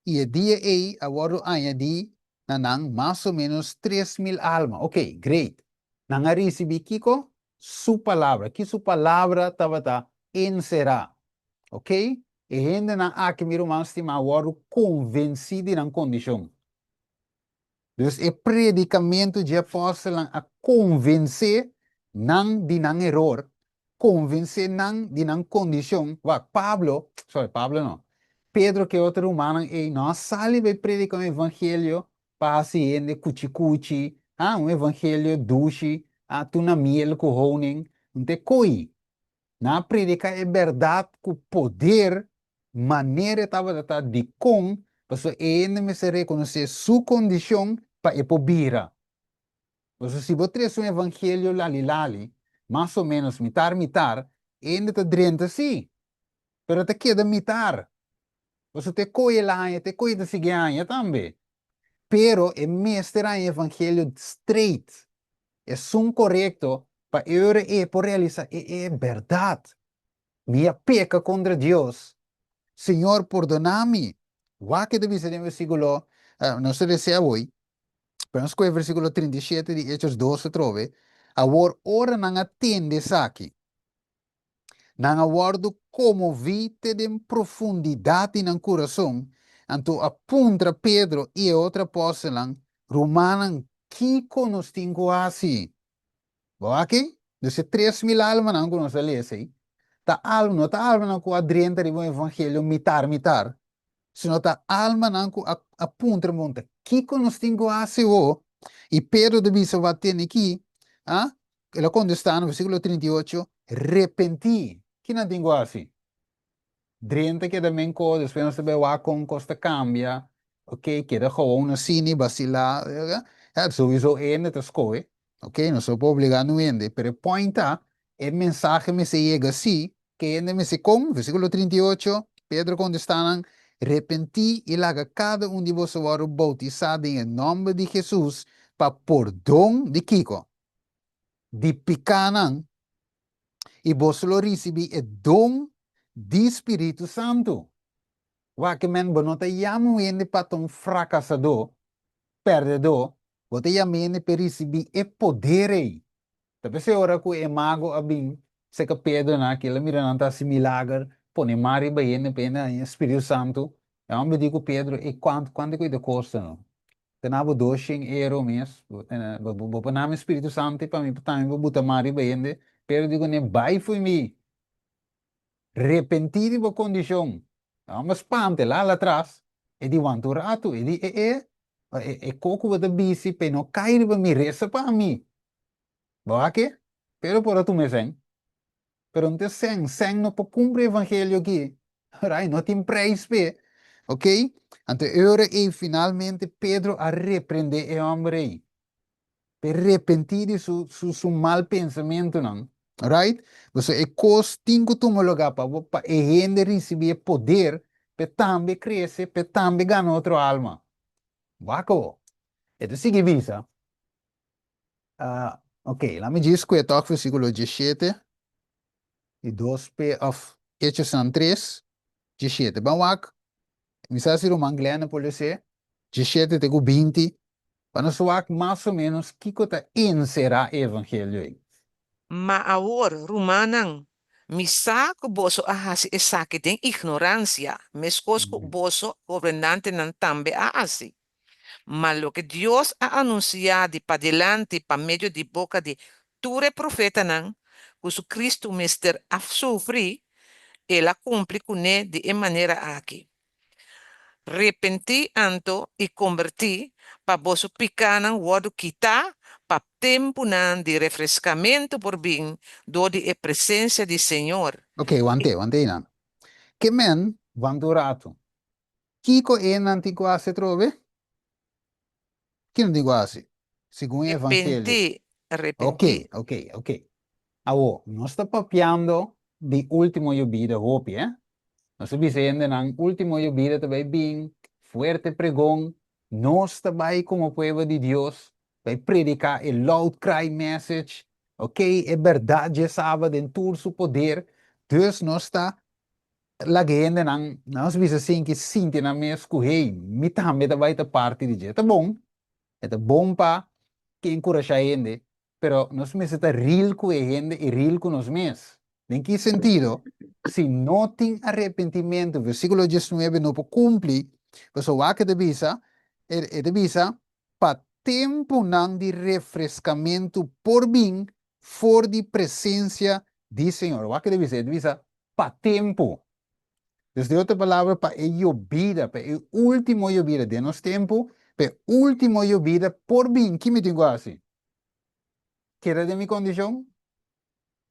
I e dia ei a wòrdu añadí na nan mas o ménos 3000 alma. Ok, great. Nan a risibí kiko? Su palabra. Ki su palabra tabata enserá? Ok? E hendenan aki, mi ruman stimá, a wòrdu konvensí di nan kondishon. Dus e predikamentu dje apòstelnan a konvensé nan di nan eror, konvensé nan di nan kondishon. Wak, Pablo, sorry, Pablo no, Pedro ku e otro rumannan ei no a sali bai predika un evangelio pa hasi hende kuchi kuchi, ha, un evangelio dushi, ha, tur na miel ku honing, no ta e koi. Nan a prediká e bèrdat ku poder manera e tabata ta dikon pasobra e hende mester rekonosé su kondishon pa e por bira. Pasobra si bo trese un evangelio lali lali, mas o ménos mitar mitar, e hende ta drenta sí, pero ta keda mitar. Pasobra te koe el a haña, te koe e ta sigui haña tambe. Pero e mester haña evangelio straight, esun korekto, pa e ora e por realisá e e bèrdat. Mi a peka kontra Dios. Señor, pordoná mi. Wak e ta bisa den versíkulo, nos ta lesa awor, pero nos kohe versíkulo 37 di Hechos 2 atrobe, Awor ora nan a tende esaki, nan a wòrdu komoví te den profundidat di nan kurason, anto a puntra Pedro i e otro apòstelnan, Rumannan, kiko nos tin ku hasi? Bo aki? Dus e 3000 almanan ku nos a lesa ei, ta alma, no ta almanan ku a drenta riba un evangelio mitar mitar, sino ta almanan ku a a puntra pregunta, kiko nos tin ku hasi ho? I Pedro ta bisa wak tene aki, ah, el a kontestá na versíkulo 38, Repentí! Ki nan tin ku hasi? Drenta keda men ko, despues nos ta bai wak kon kos ta kambia, ok, keda gewoon asina i basilá, ja, souiso hende ta skohe, ok, nos no por obligá nun hende, pero e point ta, e mensahe mester yega sí, ke hende mester kon, versíkulo 38, Pedro kontestá nan, Repentí i laga kada un di boso wòrdu boutisá den e nòmber di Hesus pa pordon di kiko? Di pikánan, i boso lo risibí e don di Spiritu Santu. Wak men, bo no ta yama un hende pa ta un frakasadó, pèrdedó, bo ta yama hende pa e risibí e poder ei. Ta p'esei ora ku e mago a bin serka Pedro nan aki, el a mira nan ta hasi milager, pone man riba hende pa hende haña Spiritu Santu. E hòmber di ku Pedro, E kuantu, kuantu ku e ta kosta no? Ta na bo 200 euro mes, bo por nami Spiritu Santu pa mi tambe por buta man riba hende, pero di kuné bai fo'i mi, repentí di bo kondishon. E hòmber spanta, el hala atras, e di wanta un ratu, e di e e, e kos ku bo ta bisi p'e no kai riba mi, resa pa mi. Bo a ke? Pero por a tuma e sèn. Pero no ta sèn, sèn no por kumpri e evangelio aki. Right? No tin prijs p'e. Ok? Anto e ora ei finalmente Pedro a reprendé e hòmber ei. P'e repentí di su, su, su mal pensamentunan. Right? Pasobra e kos tin ku tuma lugá pa bo, pa e hende risibí e poder p'e tambe krese, p'e tambe gana otro alma. Wak awor. E ta sigui bisa. Ok, laat me djis kue tòg versíkulo 17 i 2 p òf Hechosnan 3, 17. Ban wak, mi sa si ruman Glenn a por les'é, 17 te ku 20, pa nos wak mas o ménos kiko ta enserá e evangelio ei. Ma awor, rumannan, mi sa ku boso a hasi esaki den ignoransia, meskos ku boso gobernantenan tambe a hasi. Ma loke Dios a anunsiá di padilanti pa medio di boka di tur e profetanan ku su Kristu mester a sufri, el a kumpli kuné di e manera aki. Repentí anto i kombertí pa boso pikánan wòrdu kitá pa tempunan di refreskamentu por bin dor di e presensia di Señor. Oké, want'é, want'é einan. Ke men, wanta un ratu. Kiko e nan tin ku hasi atrobe? Ki nan tin ku hasi? Segun e evangelio. Repentí, repentí. Ok, ok, ok. Awor, nos ta papiando di último yobida hopi, eh? Nos ta bisa hendenan, último yobida ta bai bin, fuerte pregon, nos ta bai komo pueblo di Dios, bai prediká e loud cry message, ok, e bèrdat dje Saba den tur su poder, dus nos ta Laga e hendenan, nos bisa sin ki sinti nan mes ku hey, mi tambe ta bai ta parti di dje. Ta bon, e ta bon pa ke enkurashá hende, pero nos mester ta real ku e hende i real ku nos mes. Den ki sentido? Si no tin arepentimentu, versíkulo diesnuebe no por kumpli, pasobra wak e ta bisa, e ta bisa, pa tempunan di refreskamentu por bin for di presensia di Señor. Wak e ta bisa, e ta bisa pa tempu. Dus den otro palabra, pa e yobida, pa e último yobida den nos tempu, pa e último yobida por bin, ki mi tin ku hasi? Keda den mi kondishon?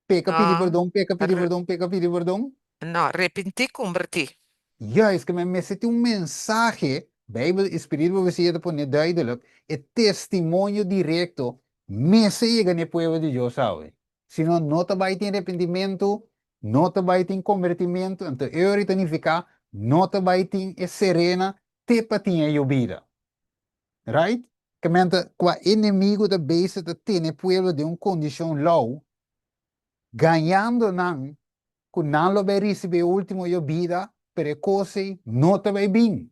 Peka pidi No, perdon, peka pidi re- perdon, peka pidi perdon? no, repentí, kombertí. Juist, ke men mester tin un mensahe, Bijbel i Spiritu Profesia ta pone duidelijk, e testimonio direkto mester yega na e pueblo di Dios awe. Sino no ta bai tin repentimentu, no ta bai tin kombertimentu, anto e ora ta nifiká no ta bai tin e serena te pa tin e yobida. Right? Ke men ta kua enemigu ta bezig ta tene e pueblo den un kondishon lou, gañando nan ku nan lo bai risibí e último yobida, pero e kos ei no ta bai bin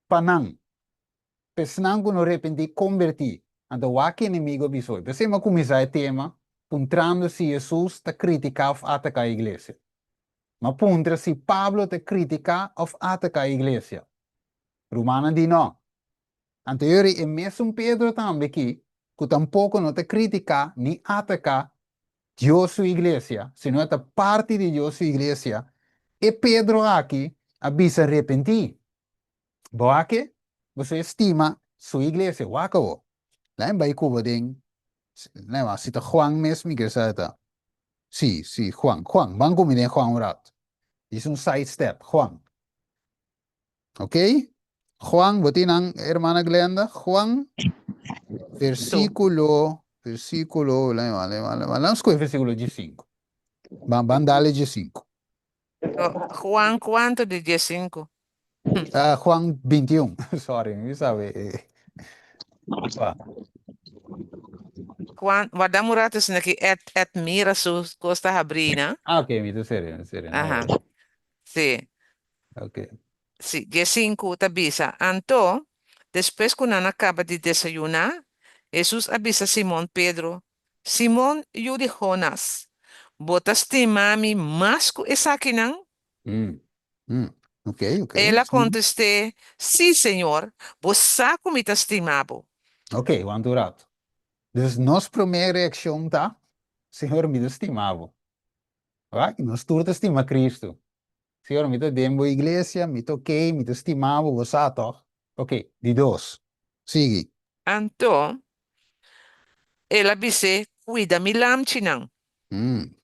pa nan. Pa esnan ku no repentí i kombertí. Anto wak e enemigu a bisa hoy. P'esei mi a kuminsá e tema puntrando si Hesus ta kritiká òf ataká e iglesia. Mi a puntra si Pablo ta kritiká òf ataká e iglesia. Rumannan di no. Anto yori e mesun Pedro tambe ki ku tampoko no ta kritiká ni ataká Dios su iglesia, sino e ta parti di Dios su iglesia, e Pedro aki a bisa repentí. Bo a ke? Boso e stima su iglesia. Wak awo. Lain bai ku bo den, lain wak si ta Juan mes mi kere sa ta. Si, si, Juan, Juan. Ban ku mi den Juan un rat. Dis un side step, Juan. Ok? Juan, bo tin nan, hermana Glenda? Juan, versículo, versículo, lain wak, lain wak, lain wak. Lain skohe versículo diesinco. Ban, ban dale diesinco. Juan cuanto di diesinco? Ah, Juan 21. Sorry, mi sabe. Eh. Pa. Juan, guarda un rato, sino que et, et mira su costa habrina. Ah, ok, mi ta serio, mi serio. No Aha. worry. Sí. Ok. Sí, diesinku ta bisa, Anto, despues ku nan a kaba di desayuná, Hesus a bisa Simon Pedro, Simon, yu di Jonas, bo ta stima mi mas ku esakinan? Mm. Mm. Ok, ok. El a Sí. kontest'é, Sí, Señor, bo sa ku mi ta stima bo. Ok, wanta un rato. Dus nos promé reakshon ta, Señor, mi ta stima bo. Right? Nos tur ta stima Cristo. Señor, mi ta den bo iglesia, mi ta ok, mi ta stima bo, bo sa tòg? Ok, di dos. Sigui. Anto, el a bis'é, Kuida mi lamchinan. Mm.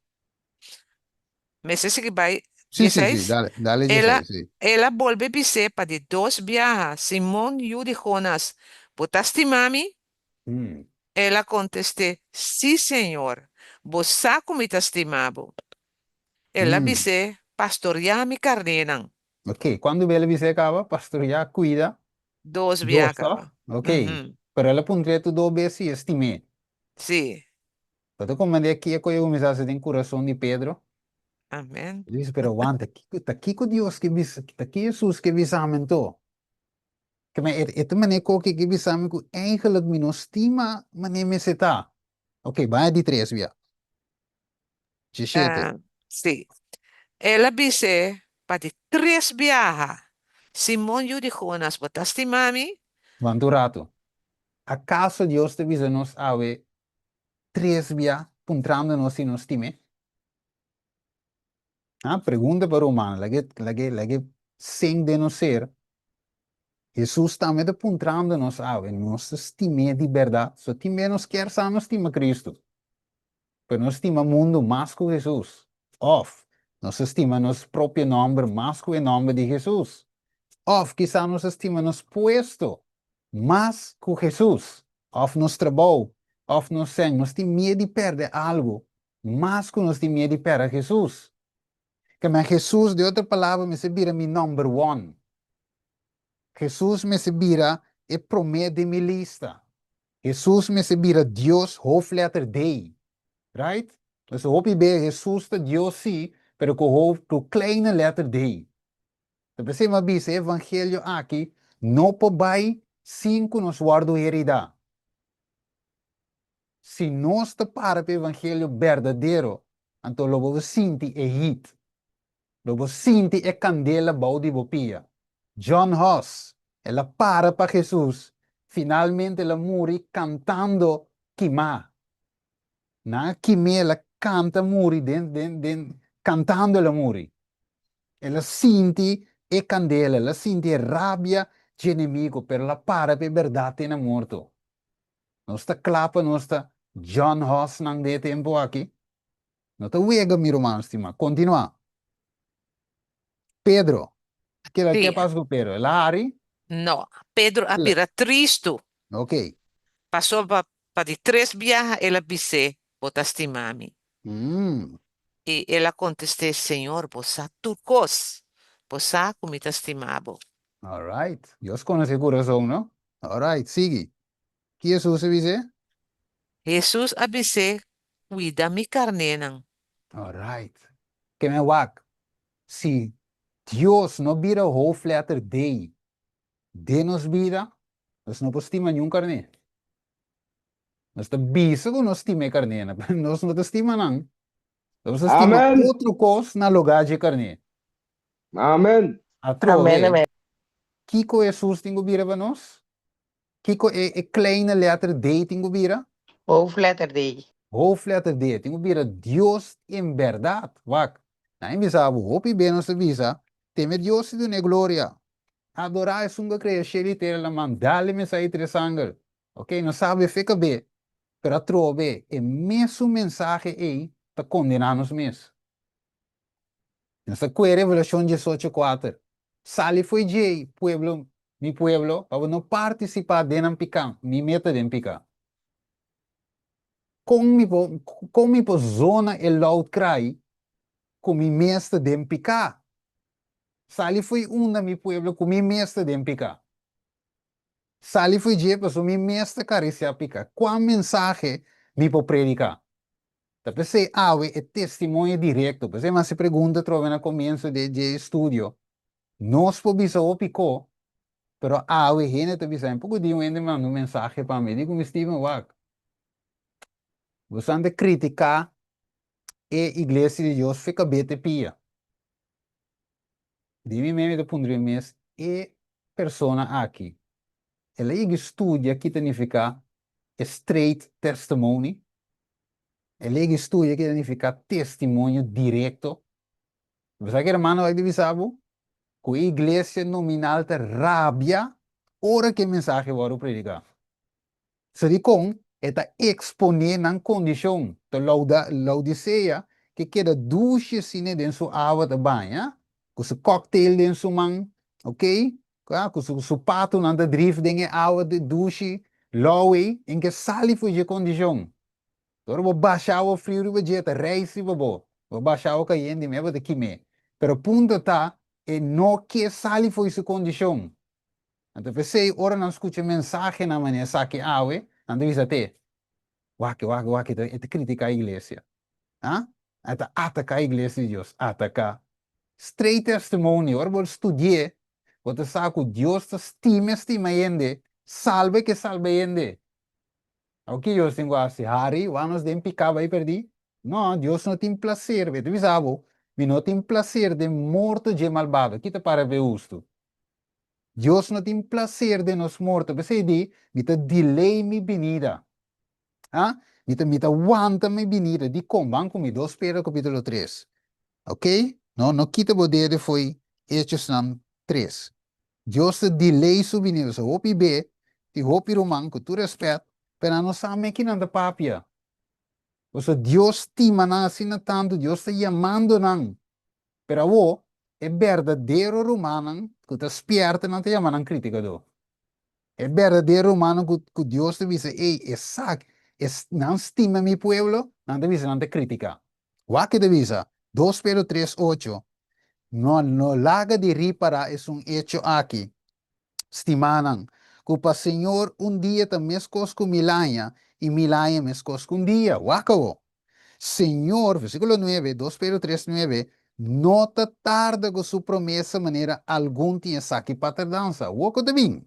Mester sigui bai Sí, sí, sí, dieseis? dale, dale El a, dieseis, sí. el a bolbe bis'é pa di dos biaha, Simon, yu di Jonas, bo ta stima mi? Mm. El a kontest'é, Sí, Señor, bo sa ku mi ta stima bo. El a Mm. bis'é, Pastoriá mi karnénan. Ok, kuantu bes el a bis'é kaba? Pastoriá, kuida? Dos bia Dos, tòg? kaba. Ok, Mhm. pero el a puntr'é tur dos bes si e stim'é. Sí. Bo ta komprendé kiko e kuminsá hasi den kurason di Pedro? Amén. El bisa, Pero wanta, kiko, ta kiko Dios ke bisa, ta ki Hesus ke bisa mi anto? Ke men, e, e ta manera koke ke bisa mi ku eigenlijk mi no stima manera mester ta. Ok, bai a di tres bia. Djeshete. Ah, sí. El a bis'é pa di tres biaha, Simon yu di Jonas, bo ta stima mi? Wanta un ratu. Akaso Dios ta bisa nos awe tres bia puntrando nos si nos stim'é? Ah, pregunta pa ruman, lag'é, lag'é, lag'é sink den nos ser. Hesus tambe ta puntrando nos awe, nos ta stim'é di bèrdat? So tin bia nos kier sa nos stima Cristo, pero nos stima mundu mas ku Hesus. Òf, nos ta stima nos propio nòmber mas ku e nòmber di Hesus. Òf, kisas nos ta stima nos puesto mas ku Hesus, òf nos trabou, òf nos sèn. Nos tin miedu di pèrdè algu mas ku nos tin miedu di pèrdè Hesus. Keme Hesus, di otro palabra, mester bira mi number one. Hesus mester bira e promé den mi lista. Hesus mester bira Dios hoofdletter D. Right? Nos hopi be Hesus ta Dios sí, pero ku hoofd, ku kleine letter D. Ta p'esei mi a bisa e evangelio aki no por bai sin ku nos wòrdu heridá. Si nos ta para pa e evangelio berdadero. Anto lo bo sinti e heat. Lo bo sinti e kandela bou di bo pia. John Huss, el a para pa Hesus, finalmente el a muri kantando kimá. Nan a kim'é, el a kanta muri den den den kantando el a muri. El a sinti e kandela, el a sinti e rabia dje enemigo, pero el a para pa e bèrdat te na morto. Nos ta kla pa nos ta John Hussnan den e tempu aki? No ta wega, mi ruman stimá. Kontinuá. Pedro. Keda Sí. ke pas ku Pedro? El a hari? No, Pedro a El a- bira tristu. Ok. Pasobra pa di tres biaha el a bis'é, Bo ta stima mi. I el a kontest'é, Señor, bo sa tur kos. Bo sa ku mi ta stima bo. All right. Dios konosé kurason, no? All right, sigui. Ki Hesus a bis'é? Hesus a bis'é, Kuida mi karnénan. All right. Ke men wak, si Dios no bira hoofdletter D den nos bida, nos no por stima niun karné. Nos ta bisa ku nos stima e karnénan, pero nos no ta stima nan. Nos ta stima Amen. otro kos na lugá dje karné. Amen. Atrobe, Amen, amen. kiko Hesus tin ku bira pa nos? Kiko e e kleine letter D tin ku bira? Hoofdletter D. Hoofdletter D tin ku bira Dios en bèrdat. Wak, nan a bisa bo hopi be nos ta bisa, teme Dios i dun'é gloria. Adorá esun ku a krea shelu i tera laman, dale mesa i tres angel. Ok, nos sabe fe kab'é, pero atrobe e mesun mensahe ei ta kondená nos mes. Nos ta kue Revelashon diesocho kuater, Sali fo'i djei, pueblo, mi pueblo, pa bo no partisipá den nan piká, mi meta den piká. Kon mi por, kon mi por zona e loud cry ku mi mes ta den piká? Sali fo'i unda, mi pueblo, ku mi mes ta den piká. Sali fo'i dje, pasobra mi mes ta karisiá piká. Kua mensahe mi por prediká? Ta p'esei awe e testimonio direkto. P'esei mi hasi pregunta atrobe na komienso di dje estudio. Nos por bisa hopi ko, pero awe hende ta bisa, un poko di un hende manda un mensahe pa mi, di ku mi Steven wak, bo san ta kritiká e iglesia di Dios fe kabete pia. Di mi mes mi ta puntra mi mes, e persona aki, el a yega studia ki ta nifiká e straight testimony? El a yega studia ki ta nifiká testimonio direkto? Bo sa ki hermano wak di bisa bo? Ku e iglesia nominal ta rabia ora ku e mensahe wòrdu prediká. So dikon e ta eksponé nan kondishon? Ta lauda Laodisea ke keda dushi asina den su awa ta baña, ku su cocktail den su man, ok, ku su su patunan ta drif den e awa dushi lou ei, en ke sali for dje kondishon. Ora bo basha awa friu riba dje, ta reis riba bo. Bo basha awa kayente, mei bo ta kim'é. Pero punto ta, e no ke sali for di su kondishon. Anto p'esei ora nan skucha mensahenan manera esaki awe, nan ta bisa te, Wak, wak, wak, e ta kritiká iglesia. Ha? E ta ataká iglesia di Dios. Ataká. Straight testimony, ora bo studi'é, bo ta sa ku Dios ta stima e stima hende, salba e ke salba hende. Awor ki Dios tin ku hasi? Hari, wak nos den piká bai pèrdí? No, Dios no tin plaser. E ta bisa bo, Mi no tin plaser den morto dje malbado. Ki ta para p'e hustu? Dios no tin placer den nos morto, p'esei di, mi ta delay mi binida. Ha? Mi ta, mi ta wanta mi binida. Dikon? Ban ku mi, dos Pedro kapitulo tres. Ok? No, no kita bo dede fo'i Hechosnan tres. Dios ta delay su binida. So hopi be, tin hopi ruman, ku tur rèspèt, pero nan no sa me ki nan ta papia. Pasobra Dios stima nan asina tantu, Dios ta yamando nan. Pero awor, e berdadero rumannan ku ta spièrta nan ta yama nan kritikadó. E berdadero rumannan ku ku Dios ta bisa, Ey, esaki, es nan stima mi pueblo, nan ta bisa nan ta kritiká. Wak e ta bisa, dos Pedro tres ocho, No no laga di ripará esun echo aki, stimánan, ku pa Señor un dia ta meskos ku mil aña, i mil aña meskos ku un dia. Wak awor. Señor, versículo nuebe, dos Pedro tres nuebe, no ta tarda ku su promesa manera algun tin esaki pa tardansa. Awor ku ta bin.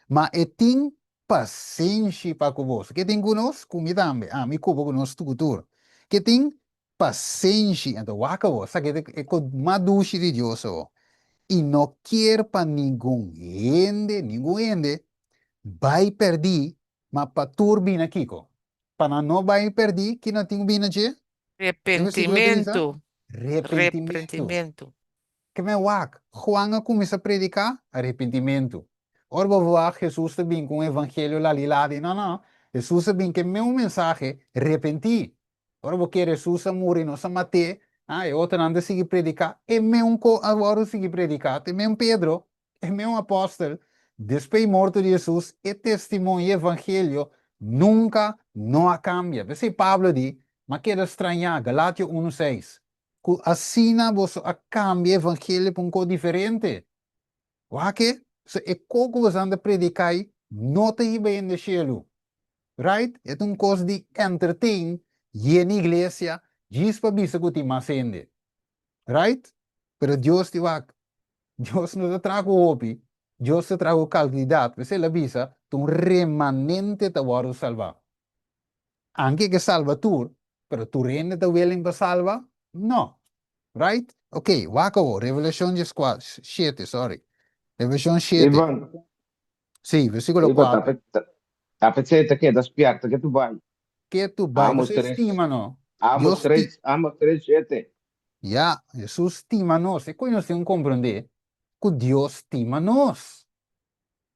Ma e tin pasenshi pa ku boso. Ke tin ku nos? Ku mi tambe. Ami ku bo ku nos tur ku tur. Ke tin? Pasenshi, anto wak awor, esaki ta e kos mas dushi di Dios awor, i no kier pa ningun hende, ningun hende, bai pèrdí, ma pa tur bini kiko? Pa nan no bai pèrdí, ki nan tin ku bini na dje? E versíkulo ta bisa, Repentimentu. Repentimentu. Repentimentu. Ke men wak, Juan a kuminsá prediká arepentimentu. Ora bo wak Hesus ta bin ku un evangelio laliladi, no, no, Hesus a bin ku e meun mensahe, repentí. Ora bo kere Hesus a muri, nos a mat'é, ah, e otronan ta sigui prediká, e meun ko a wòrdu sigui prediká, ta e meun Pedro, e meun apòstel. Despues morto di Hesus, e testimonio i evangelio nunka no a kambia. P'esei Pablo di, M'a keda strañá, Galatio unu seis, ku asina boso a kambia e evangelio pa un kos diferente. Wak e, so e kos ku boso anda prediká ei no ta hiba hende shelu. Right? E ta un kos di entertain yena iglesia djis pa bisa ku tin mas hende. Right? Pero Dios di wak, Dios no ta traha ku hopi, Dios ta traha ku kalkidat. P'esei el a bisa, ta un remanente ta wòrdu salbá. Anke ke salba tur, pero tur hende ta willing pa salba? No. Right? Ok, wak awor, Revelashon dieskuater, shete, sorry. Revelashon shete. Ivan, Sí, versíkulo Ivan, kuater. ta ta p'esei ta keda spièrta ke tu bai. Ke tu bai, Amos pasobra e tres, stima no. Amos Dios sti. tres, Amos tres shete. Ya, Hesus stima nos. E koe nos tin ku komprendé ku Dios stima nos.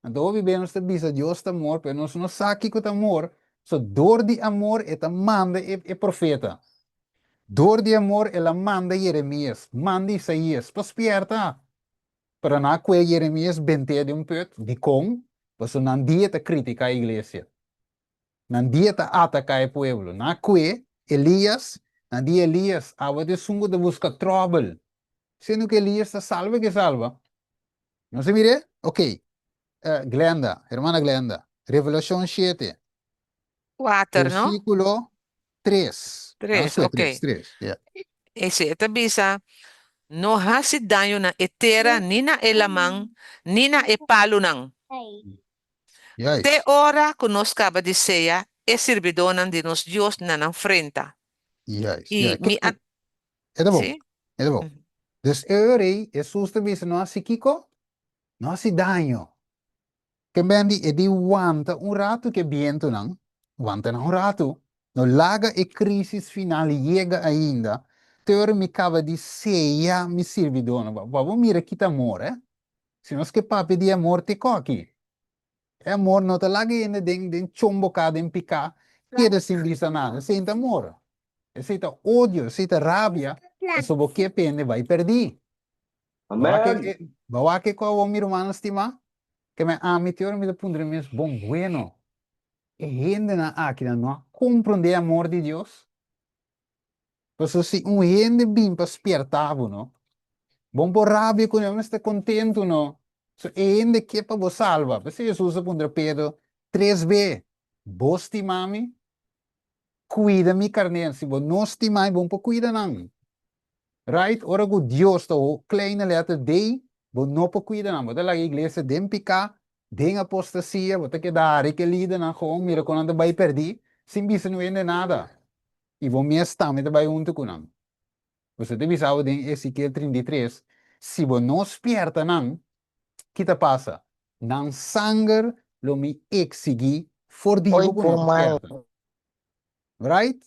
Anto hopi bes nos ta bisa Dios ta amor, pero nos no sa kiko ta amor. So dor di amor e ta manda e e profeta. Dor di amor el a manda Jeremias, manda Isaías pa spierta. Pero nan a kue Jeremias bent'é den un put. Dikon? Pasobra nan dia ta kritiká e iglesia. Nan dia ta ataká e pueblo. Nan a kue Elias, nan di Elias, abo ta esun ku ta buska tròbel. Siendo ku Elias ta salba ke salba. Nos a mir'é? Ok. Glenda, hermana Glenda, Revelashon shete, Kuater, no? versíkulo tres. Nan Tres, sue ok. tres, tres, ya. Ese, e ta bisa, No hasi daño na e tera, ni na e laman, ni na e palunan. Te Juist. ora ku nos kaba di seya e sirbidónan di nos Dios na nan frenta. Juist, I juist. mi a. E ta bon, Sí? e ta bon. Dus e ora ei, Hesus ta bisa, no hasi kiko? No hasi daño. Ke men di e di wanta un ratu ku e bientunan, wanta nan un ratu, no laga e krisis final yega ainda, te ora mi kaba di seya mi sirbidónan. Pa bo mira ki ta amor, eh? Si nos ke papia di amor, te koki. E amor no ta laga hende den den chomboká den piká, keda sin bisa nada. Esei no ta amor. Esei ta odio, esei ta rabia, pasobra bo ke pa hende bai pèrdí. Bo wak Amen. e, bo wak e ku awor mi rumannan stimá? Ke men ami te ora mi ta puntra mi mes, bon bueno, e hendenan akinan no a komprondé e amor di Dios? Pasobra si un hende bin pa spierta bo, no, bon por rabia kuné, bo mester kontentu, no. So e hende ke pa bo salba. P'esei Hesus a puntra Pedro tres be, Bo stima mi? Kuida mi karnel. Si bo no stima mi, bo no por kuida nan. Right? Ora ku Dios ta ho kleine letter D, bo no por kuida nan. Bo ta laga iglesia den piká, den apostasia, bo ta keda hari ku e lidernan gewoon mira kon nan ta bai pèrdí, sin bisa no hende nada. I bo mes tambe ta bai huntu ku nan. Boso ta bisa bo den Ezekiel 33, si bo no spierta nan, ki ta pasa? Nan sanger lo mi eksigí for di Oi bo ku no ta puma. spierta. Right?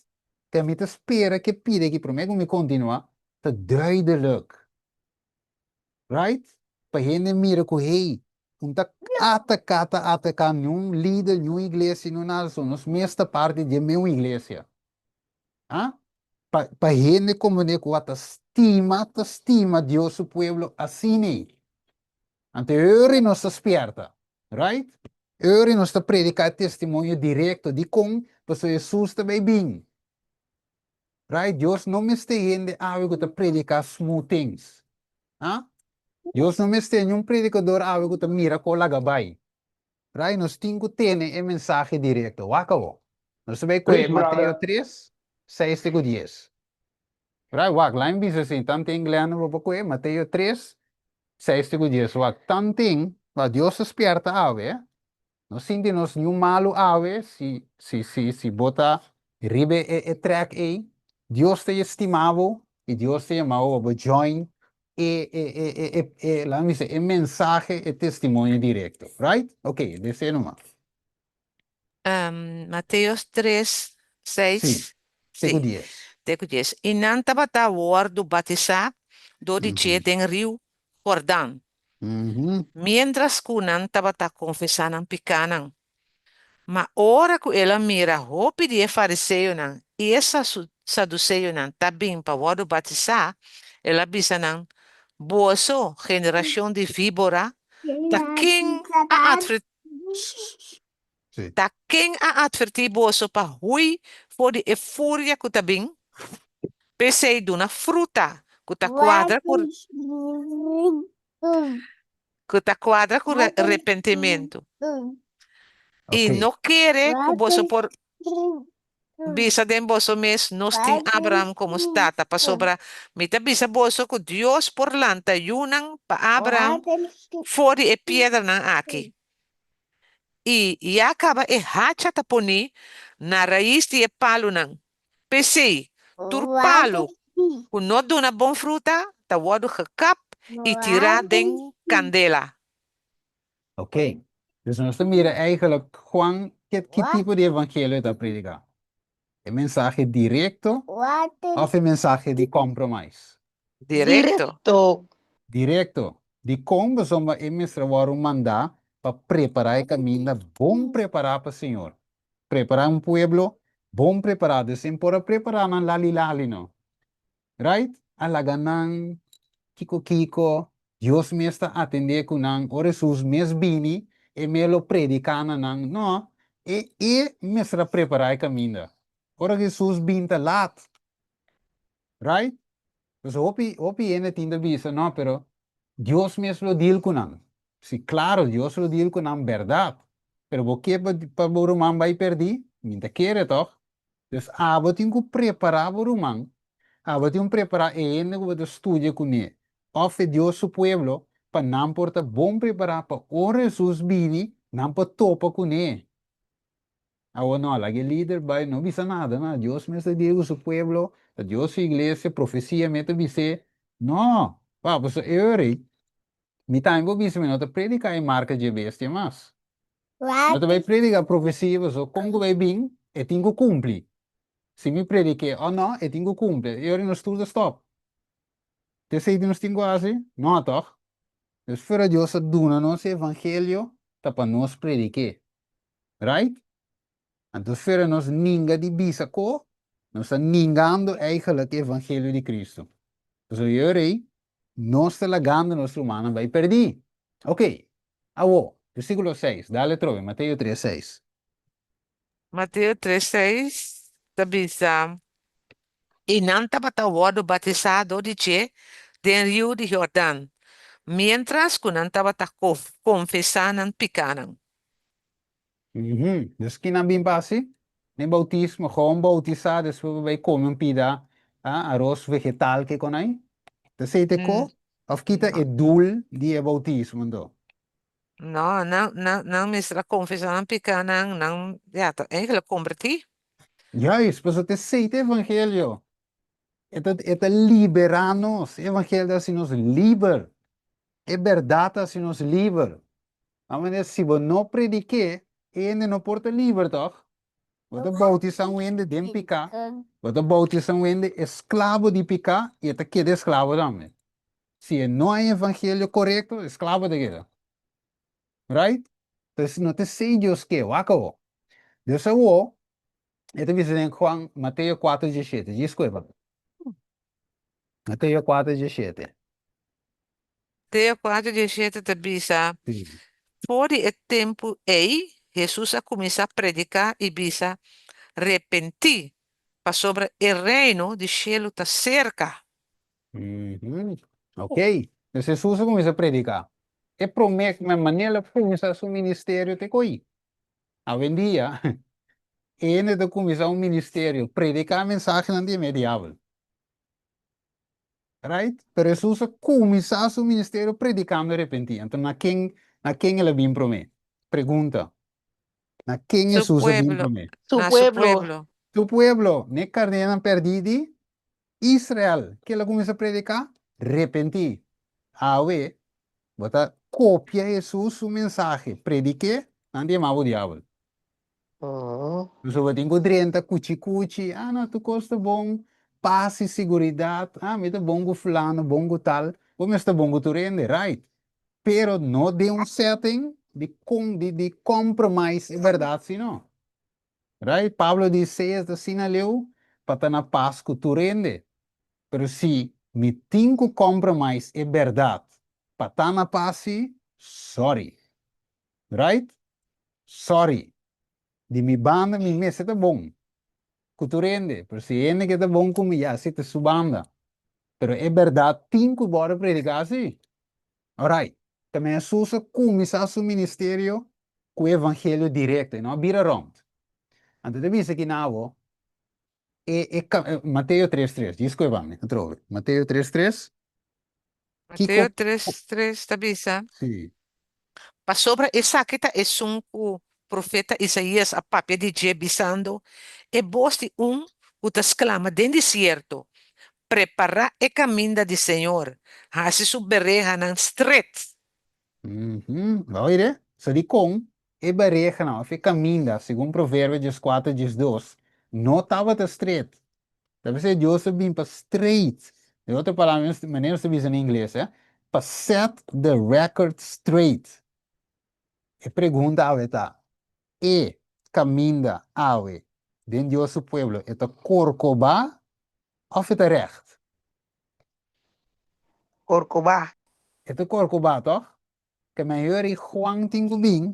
Te mi ta spera ke pida aki promé ku mi kontinuá ta duidelijk. Right? Pa hende mira ku hey, un ta ataká ta ataká niun lider, niun iglesia, niun nada so. Nos mes ta parti di e meun iglesia. Ah? Pa, pa hende komprendé ku a ta stima, ta stima Dios su pueblo asina ei. Anto e ora ei nos ta spierta. Right? E ora ei nos ta prediká e testimonio direkto. Dikon? Pasobra Hesus ta bai bin. Right? Dios no mester hende awe ku ta prediká smooth things. Ha? Dios no mester niun predikador awe ku ta mira kon laga bai. Right? Nos tin ku tene e mensahe direkto. Wak awo. Nos ta bai kohe Preach, Mateo brother. tres, seis te ku dies. Right? Wak, laat mi bisa asin, tanten Glenn bo por kohe Mateo tres, seis te ku dies. Wak, tanten, wak, Dios ta spierta awe, eh. No sinti nos niun malu awe si si si si bo ta riba e e trek ei. Dios ta estima bo i Dios ta yama bo pa bo join e e e e e e laga mi bisa e mensahe, e testimonio direkto. Right? Ok, deseo nomas. Mateo 3, Sí, 6, te ku sí, dies. te ku dies. I nan tabata wòrdu batisá dor di dje den riu Jordan, miéntras ku nan tabata konfesá nan pikánan. Ma ora ku el a mira hopi di e fariseonan i e saduseonan ta bin pa wòrdu batisá, el a bisa nan, Boso, generashon di víbora, ta ken a Ta ken a atvertí boso pa hui for di e furia ku ta bin? P'esei duna fruta ku ta kuadra ku ku ta kuadra ku repentimentu. I no kere ku boso por bisa den boso mes, Nos tin Abraham komo tata, pasobra mi ta bisa boso ku Dios por lanta yunan pa Abraham for di e piedranan aki. I ya kaba e hacha ta poní na rais di e palunan. P'esei, tur palu ku no duna bon fruta ta wòrdu gekap i tirá den kandela. Ok. Dus nos ta mira eigenlijk Juan ke ki tipo di evangelio e ta prediká. E mensahe direkto òf e mensahe di compromise? Direkto. Direkto. Direkto. Dikon pasobra e mester a wòrdu mandá pa prepará e kaminda bon prepará pa Señor. Prepará un pueblo bon prepará. Dus e por a prepará nan lali lali no. Right? A laga nan kiko kiko, Dios mes ta atendé ku nan, ora Hesus mes bini, e mes lo prediká na nan. No, e e mester a prepará e kaminda. Ora Hesus bin ta lat. Right? Pues hopi hopi hende tin ta bisa, no, pero Dios mes lo deal ku nan. Si, klaro, Dios lo deal ku nan bèrdat. Pero bo ke pa pa bo ruman bai pèrdí? Mi ta kere tòg. Dus abo tin ku prepará bo ruman, abo tin ku prepará e hende ku bo ta studia kuné òf e Dios su pueblo pa nan por ta bon prepará pa ora Hesus bini nan por topa kuné. Awor no, laga e lider bai no bisa nada, na Dios mes ta diri ku su pueblo, ta Dios su iglesia, profesia mes ta bis'é. No, pa pasobra e ora ei mi tambe por bisa mi no ta prediká e marka dje bestia mas. No ta bai prediká profesia pasobra kon ku bai bin e tin ku kumpli. Si mi predik'é o no e tin ku kumpli. E ora nos tur ta stòp. Ta esei nos tin ku hasi? No tòg? Dus fuera Dios a duna nos e evangelio ta pa nos predik'é. Right? Anto fuera nos ninga di bisa ko, nos ta ningando eigenlijk e evangelio di Cristo. Pasobra e ora ei nos ta lagando nos rumannan bai pèrdí. Oké, Awor, versíkulo seis, dale atrobe, Mateo tres seis. Mateo tres seis ta bisa, I nan tabata wòrdu batisá dor di dje den riu di Jordan, miéntras ku nan tabata konfesá nan pikánan. Dus ki nan bin pa hasi? Den boutismo, gewoon boutisá, despues bo bai kome un pida aros vegetal ke kon ai? Ta esei ta e ko? Of ki ta e doel di e boutismo anto? No, nan, nan, nan mester a konfesá nan pikánan, nan, ya, ta eigenlijk kombertí. Juist, pasobra ta esei ta e evangelio. E ta, e ta liberá nos. E evangelio ta hasi nos liber. E bèrdat ta hasi nos liber. A manera si bo no predik'é, e hende no por ta liber tòg? Bo ta boutisá un hende den piká, bo ta boutisá un hende esklabo di piká i e ta keda esklabo tambe. Si e no haña evangelio korekto, esklabo ta keda. Right? Entonces no ta esei Dios ke, wak awo. Dios awo, e ta bisa den Juan, Mateo kuater diesshete, djis ku e papia. Mateo kuater diesshete. Mateo kuater diesshete ta bisa, For di e tempu ei, Hesus a kuminsá prediká i bisa, Repentí, pasobra e Reino di shelu ta serka. Ok, dus Hesus a kuminsá prediká. E promé manera el a kuminsá su ministerio te ko'i. Awendia, e hende ta kuminsá un ministerio, prediká mensahenan di e diabel. Right? Pero Hesus a kuminsá su ministerio predikando arepentí. Anto na ken, na ken el a bin promé? Pregunta. Na ken Su Hesus a bin pueblo. promé? Su Na su pueblo. pueblo. Su pueblo. N'e karnénan pèrdí di? Israel, ke el a kuminsá prediká? Repentí. Awe, bo ta kopia Hesus su mensahe, predik'é, nan ta yama bo diabel. Pasobra bo tin ku drenta kuchi kuchi, ah no, tur kos ta bon, pas i siguridat, ah mi ta bon ku fulano, bon ku tal, bo mester bon ku tur hende, right. Pero no den un setting di con di di compromise e berdad si no. Right? Pablo di sea ta asina leu pa ta na pas cu tur hende. Pero si mi tin cu compromise e berdad pa ta na pas si, sorry. Right? Sorry. Di mi banda mi mester ta bon cu tur hende, pero si hende ke ta bon cu mi ya si ta su banda. Pero e berdad tin cu worde predica si. Alright. Tambe Hesus a cuminsa su ministerio cu e evangelio directo, e no a bira rond. Anto ta bisa ki na bo, e, e, Mateo tres tres, djis cu e banda, atrobe. Mateo tres tres. Mateo Kiko? tres tres ta bisa, Sí. Pasobra esaki ta esun ku profeta Isaías a papia di dje, bisando, E bos di un ku ta sklama den desierto, Prepará e kaminda di Señor, hasi su berehanan stret. Mhm. Oire, sa dikon e berehanan òf e kaminda, segun Proverbio dieskuater diesdos, no tabata stret. Ta p'esei Dios a bin pa straight. Den otro palabra, manera nos ta bisa na ingles, eh, pa set the record straight. E pregunta awe ta, e kaminda awe den Dios su pueblo e ta korkobá òf e ta règt? Korkobá. E ta korkobá, tòg? Ke mehor i Juan tin ku bin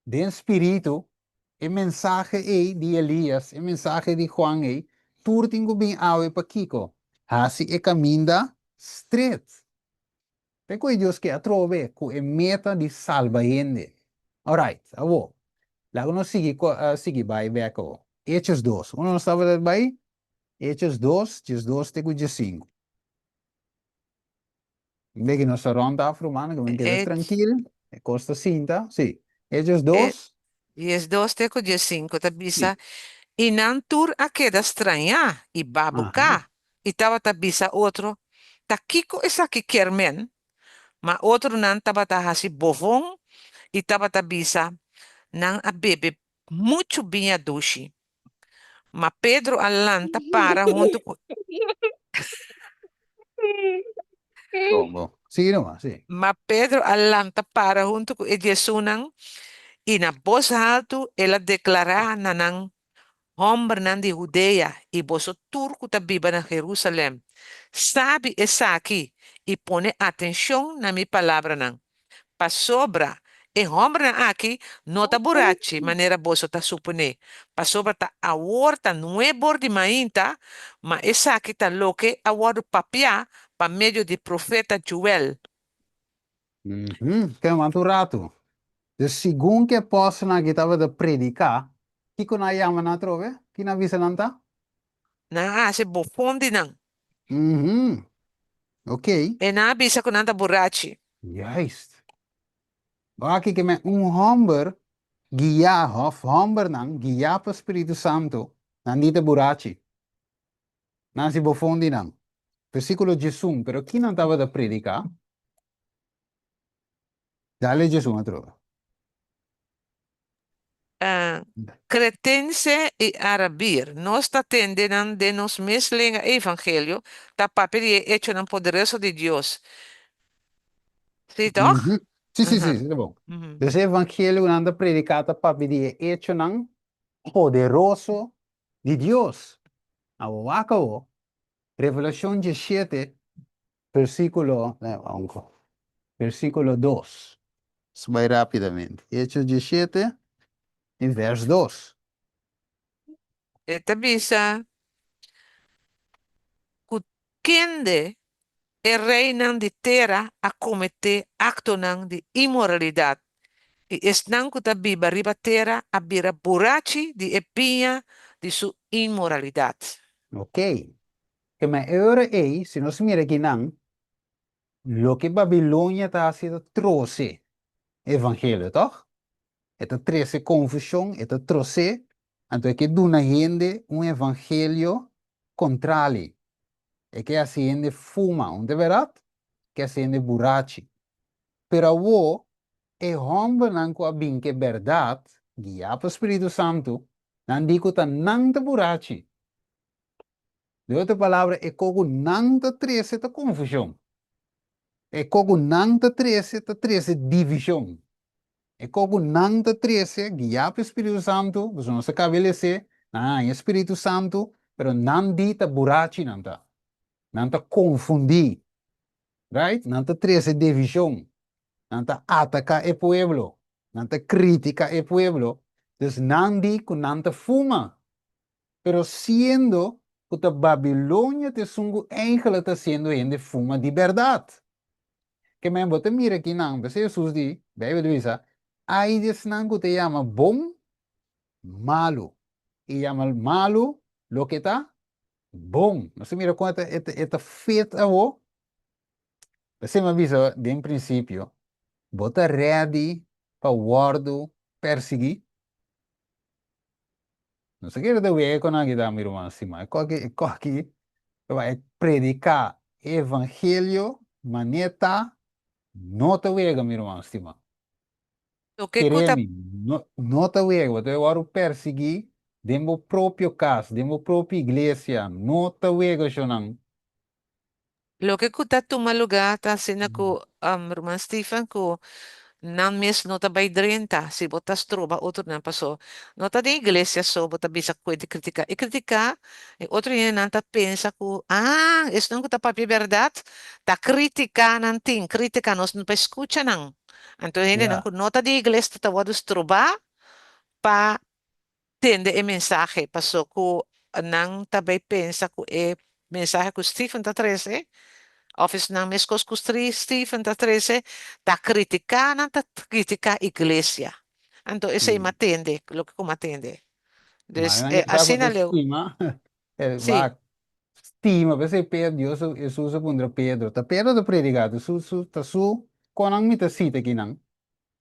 den spiritu, e mensahe ei di Elias, e mensahe di Juan ei, tur tin ku bin awe pa kiko? Hasi e kaminda stret. Te ku e Dios ke atrobe ku e meta di salba hende. Alright, awo, laga nos sigui sigui bai bek awo. Hechos dos. Unda nos tabata bai? Hechos dos, 12 te ku 15. Beki nos ta rond af, ruman, ku men keda Hech- trankil. E kos ta sinta. Sí. Hechos E dos. 12 te ku 15 ta bisa, I nan tur a keda strañá i babuká, i tabata bisa otro, Ta kiko esaki kier men? Ma otronan tabata hasi bofon i tabata bisa, Nan a bebe muchu biña dushi. Ma Pedro a lanta para huntu ku. Bon, bon. Sigui nomás, sí. Ma Pedro a lanta para huntu ku e diesunnan, i na bos haltu el a deklará na nan, Hòmbernan di Hudea i boso tur ku ta biba na Herúsalèm, sabi esaki i pone atenshon na mi palabranan. Pasobra e hòmbernan aki no ta burachi manera boso ta suponé, pasobra ta awor ta nuebor di mainta, ma esaki ta loke a wòrdu papiá pa medio di profeta Joel. Te wanta un ratu. Dus segun ku e apòstelnan aki tabata prediká, kiko nan a yama nan atrobe? Ki nan a bisa nan ta? Nan a hasi bofon di nan. Ok. E nan a bisa ku nan ta burachi. Juist. Bo aki ke men un hòmber guiá òf hòmbernan guiá pa Spiritu Santu, nan di ta burachi. Nan hasi bofon di nan. Versíkulo 11, Pero ki nan tabata prediká? Dale 11 atrobe. Kretense i arabir. Nos ta tende nan den nos mes lenga e evangelio ta papia di e echonan poderoso di Dios. Sí, tòg? Sí, sí, sí, sí, ta bon. Dus e evangelio ku nan ta prediká ta papia di e echonan poderoso di Dios. Awor wak awor, Revelashon 17, versíkulo, versíkulo dos. Nos bai rápidamente. Hechos 17 i vers dos. E ta bisa ku kende e reinan di tera a kometé aktonan di inmoralidat, i esnan ku ta biba riba tera a bira burachi di e biña di su inmoralidat. Oké. Ke men e ora ei, si nos mira akinan, loke Babilonia ta hasi ta trose e evangelio, tòg? E ta trese konfushon, e ta tros'é, anto e ke duna hende un evangelio kontrali. E ke hasi hende fuma, un ta bèrdat? Ke hasi hende burachi. Pero awor, e hòmbernan ku a bin ku e bèrdat, guiá pa spiritu santu, nan di ku ta nan ta burachi. Den otro palabra, e ko ku nan ta trese ta konfushon. E ko ku nan ta trese ta trese divishon. E ko ku nan ta trese, guiá pa e Spiritu Santu, pasobra nos a kaba les'é, nan a haña e Spiritu Santu, pero nan di ta burachi nan ta. Nan ta konfundí. Right? Nan ta trese divishon. Nan ta ataká e pueblo. Nan ta kritiká e pueblo. Dus nan di ku nan ta fuma. Pero siendo ku ta Babilonia ta esun ku eingelen ta hasiendo hende fuma di bèrdat. Ke men bo ta mira aki nan, p'esei Hesus di, Beibel ta bisa, Ai di esnan ku ta yama bon malu, i yama malu loke ta bon. Nos ta mira kon e ta e ta fit awo. P'esei mi a bisa den prinsipio, bo ta ready pa wòrdu persiguí? No sa kere ta wega con aki ta mi ruman stima. E koki e koki ta bai predica e evangelio maneta no ta wega mi ruman stima. Loke ku Kere ta mi no no ta wega bo ta bai wòrdu persegui den bo propio kas den bo propio iglesia no ta wega shownan. Loke ku ta tuma lugá ta asina ku ruman Stephen ku nan mes no ta bai drenta si bo ta stroba otronan paso no ta den iglesia so bo ta bisa ku e di kritiká e kritiká e otro hendenan ta pensa ku ah esnan ku ta papia bèrdat ta kritiká nan tin kritiká nos no pa skucha nan anto e hendenan ku no ta di iglesia ta wòrdu strobá pa tende e mensahe paso ku nan ta bay pensa ku e mensahe ku Stephen ta trese of esnan meskos ku Stephen ta trese ta kritiká nan ta kritiká iglesia anto esei m'a tende loke ku m'a tende dus Ma nan ke sa ku asina ta leu stima si. wak stima p'esei Pedro Dios Hesus a puntra Pedro ta Pedro ta prediká ta su su ta su konan mi ta sita kinan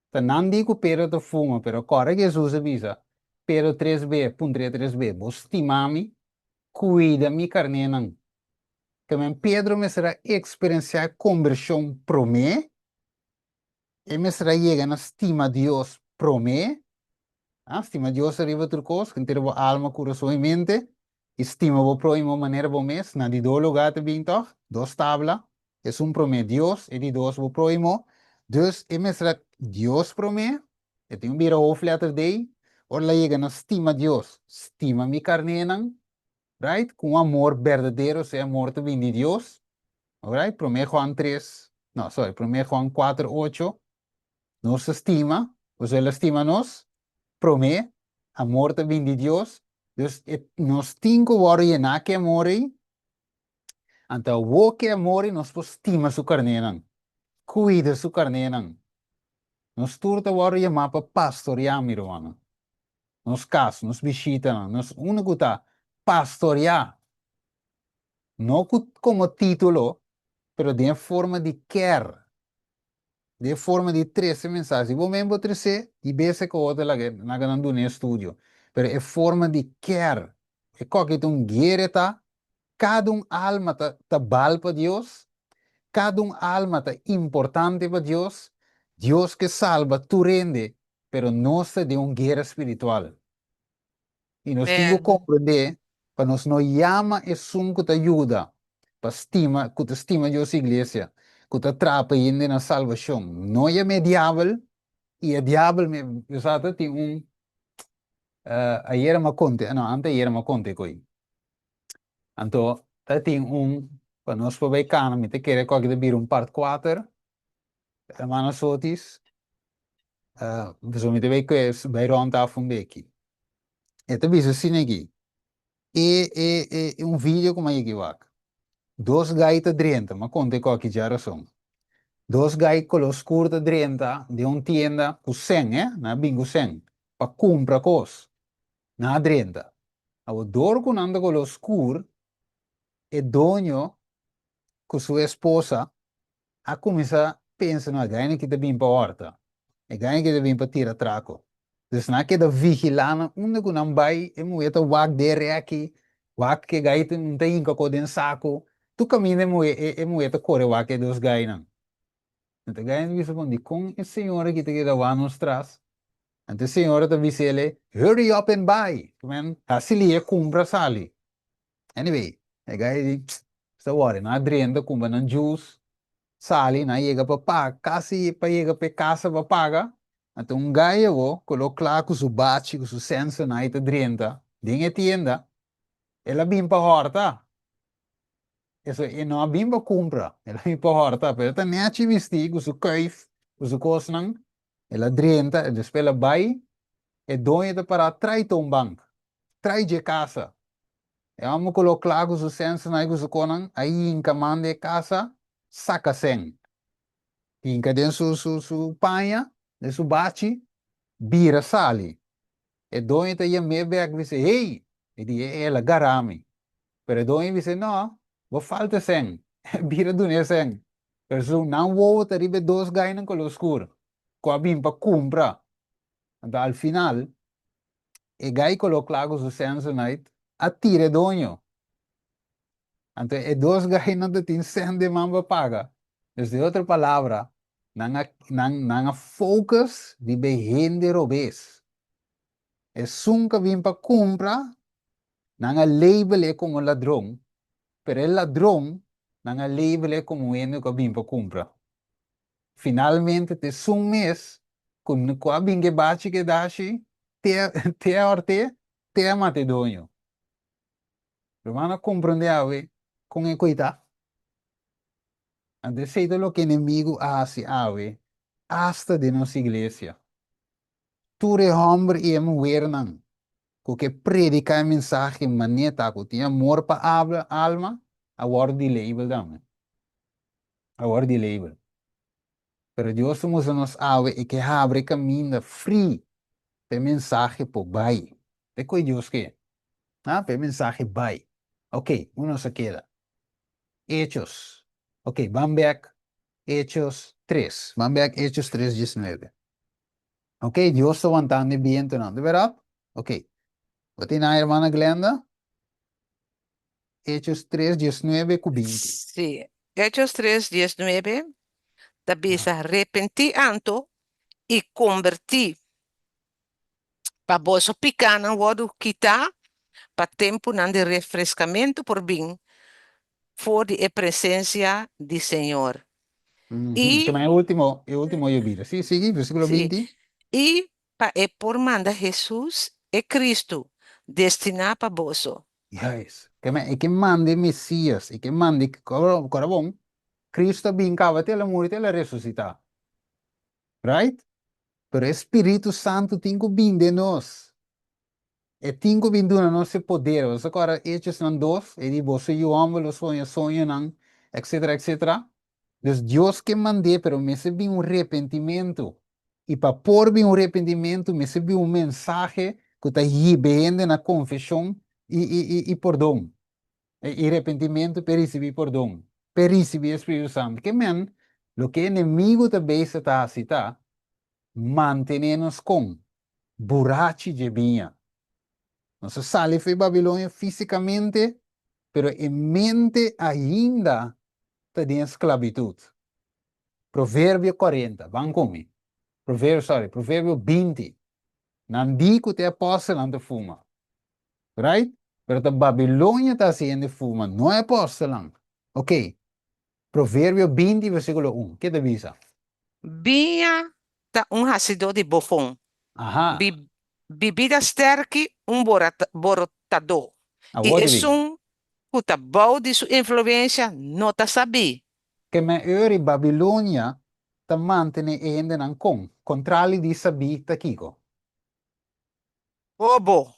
Ta nan di ku Pedro ta fuma, pero kòrda ku Hesus a bisa, Pedro tres be, puntr'é tres be, Bo stima mi? Kuida mi karnénan. Tamen Pedro mester a eksperensiá e kombershon promé, e mester a yega na stima Dios promé, a stima Dios ariba tur kos, henter bo alma, kurason i mente, i stima bo próhimo manera bo mes, na di dos lugá ta bin tòg, dos tabla, Esun promé Dios, e di dos bo próhimo. Dus e mester a Dios promé, e tin un bira hoofdletter D, ora el a yega na stima Dios, stima mi karnénan, right, ku un amor berdadero, si e amor ta bini di Dios, alright, promé Juan tres, no, sorry, promé Juan kuater ocho, nos ta stima, pasobra el a stima nos promé, amor ta bini di Dios, dus e nos tin ku wòrdu yená ku e amor ei, Anto awor ke amor i nos por stima su karnénan, kuida su karnénan. Nos tur ta wòrdu yamá pa pastoriá, mi rumannan. Nos kas, nos bishitanan, nos unda ku ta pastoriá. No ku komo título, pero den e forma di kèr. Den e forma di trese mensahe. Si bo men bo tres'é, di bes ku otro laga laga nan duna e estudio. Pero e forma di kèr, e kòke ta un guera ta, kada un alma ta ta bal pa Dios, kada un alma ta importante pa Dios, Dios ke salba tur hende, pero nos ta den un guera spiritual. I nos tin ku komprendé pa nos no yama esun ku ta yuda pa stima, ku ta stima Dios su iglesia, ku ta traha pa hende na salbashon, no yama e diabel, i e diabel me, bo sa ta tin un, ayera mi a konta, no, ante ayera mi a konta e koi. Anto ta tin un, pa nos por bai kana, mi ta kere ku aki ta bira un part kuater, Hermano Sotis, pasobra mi ta bai kue bai rond af un beki. E ta bisa asina aki, e e e un video ku mi a yega wak. Dos gai ta drenta, mi a konta e koki djarason. Dos gai koló skur ta drenta den un tienda ku sèn, eh, nan a bin ku sèn pa kumpra kos. Nan a drenta. Awor dor ku nan ta koló skur, e doño ku su esposa a kuminsá pensa, no, e gaina aki ta bin pa hòrta, e gaina aki ta bin pa tira trako. Dus nan a keda vigilá nan unda ku nan bai, e muhé ta wak den rèki, wak ku e gai ta hinka kos den saku. Tur kaminda e muhé e muhé ta kore wak e dos gainan. Anto e gainan ta bisa bon, dikon e señora aki ta keda wak nos tras? Anto e señora ta bisa el, hurry up and buy! Men, hasi lihe kumpra sali. Anyway, e gai di, sta wòri, nan a drenta kumpra nan juice, sali, nan a yega pa paga, kasi pa yega pa e kasa pa paga, anto un gai awo ku lo kla ku su bachi, ku su sensenai ta drenta den e tienda, el a bin pa hòrta. Eso e no a bin pa kumpra, el a bin pa hòrta, pero e ta nèchi bistí ku su kùif, ku su kosnan, el a drenta, despues el a bai, e doño ta pará trai toonbank, trai dje kasa. E hòmber ku lo kla ku su sènsenai ku su konan a hinka man den e kasa, saka sèn, hinka den su su su paña, den su bachi, bira sali. E doño ta yam'é bèk bisa, Hey! E di, El a gara mi. Pero e doño bisa, No, bo falta sèn. E bira dun'é sèn. Pero su nan wowo ta riba e dos gainan koló skur ku a bin pa kumpra. Anto al final, e gai koló kla ku su Samsonite a tira e doño. Anto e dos gainan ta tin sèn den man pa paga. Dus den otro palabra, nan a nan nan a focus riba e hende robes. Esun ku a bin pa kumpra, nan a label e komo ladron, pero e ladron nan a label e komo hende ku a bin pa kumpra. Finalmente ta esun mes ku ku a bin ke bachi ke dashi te te a hort'é, te a mata e doño. Ruman a komprondé awe kon e koitá? Anto esei ta loke enemigu a hasi awe, asta den nos iglesia. Tur e hòmber i e muhernan ku ke prediká e mensahe manera ku tin amor pa alma a wòrdu di label tambe. A wòrdu di label. Pero Dios ta mustra nos awe e ke habri e kaminda fri pa e mensahe por bai. Ta e koe Dios ke. Ha? Pa e mensahe bai. Ok, unda nos a keda? Hechos. Ok, ban bek Hechos tres. Ban bek Hechos tres diesnuebe. Ok, Dios ta wantando e bientonan, ta berdad? Ok. Bo tin nan, hermana Glenda? Hechos tres diesnuebe ku binti. Sí. Hechos tres diesnuebe ta bisa, Repentí anto i kombertí, pa boso pikánan wòrdu kitá, pa tempunan di refreskamentu por bin for di e presensia di Señor. I. Tuma e último, e último yobida. Sí, sigui, versíkulo Sí. binti. I pa e por manda Hesus, e Kristu, destiná pa boso. Juist. Ke men, e ke manda e Mesías, e ke manda e, kora bon, Kristu a bin kaba te el a muri te el a resusitá. Right? Pero e Spiritu Santu tin ku bin den nos. E tin ku bin duna nos e poder. Boso kòrda Hechosnan dos? E di, Boso yu hòmber lo soña soñonan, etcetera, etcetera. Dus Dios ke mand'é, pero mester bin un repentimentu. I pa por bin un repentimentu, mester bin un mensahe ku ta hiba e hende na konfeshon i i i i pordon. I repentimentu p'e risibí pordon, p'e risibí e Spiritu Santu. Ke men, loke e enemigu ta bezig ta hasi ta mantené nos kon burachi dje biña. Nos a sali fo'i Babilonia físikamente, pero e mente ainda ta den sklabitut. Proverbio kuarenta, ban ku mi. Proverbio, sorry, Proverbio binti. Nan di ku ta e apòstelnan ta fuma. Right? Pero ta Babilonia ta hasi hende fuma, no e apòstelnan. Oké, Proverbio binti versíkulo un, ke ta bisa? Biña ta un hasidó di bofon, Aha. bibida sterki un borotadó, i Awor di bin. esun ku ta bou di su influensia no ta sabí. Ke men eur i Babilonia ta mantené e hendenan kon? Kontrali di sabí ta kiko? Bobo.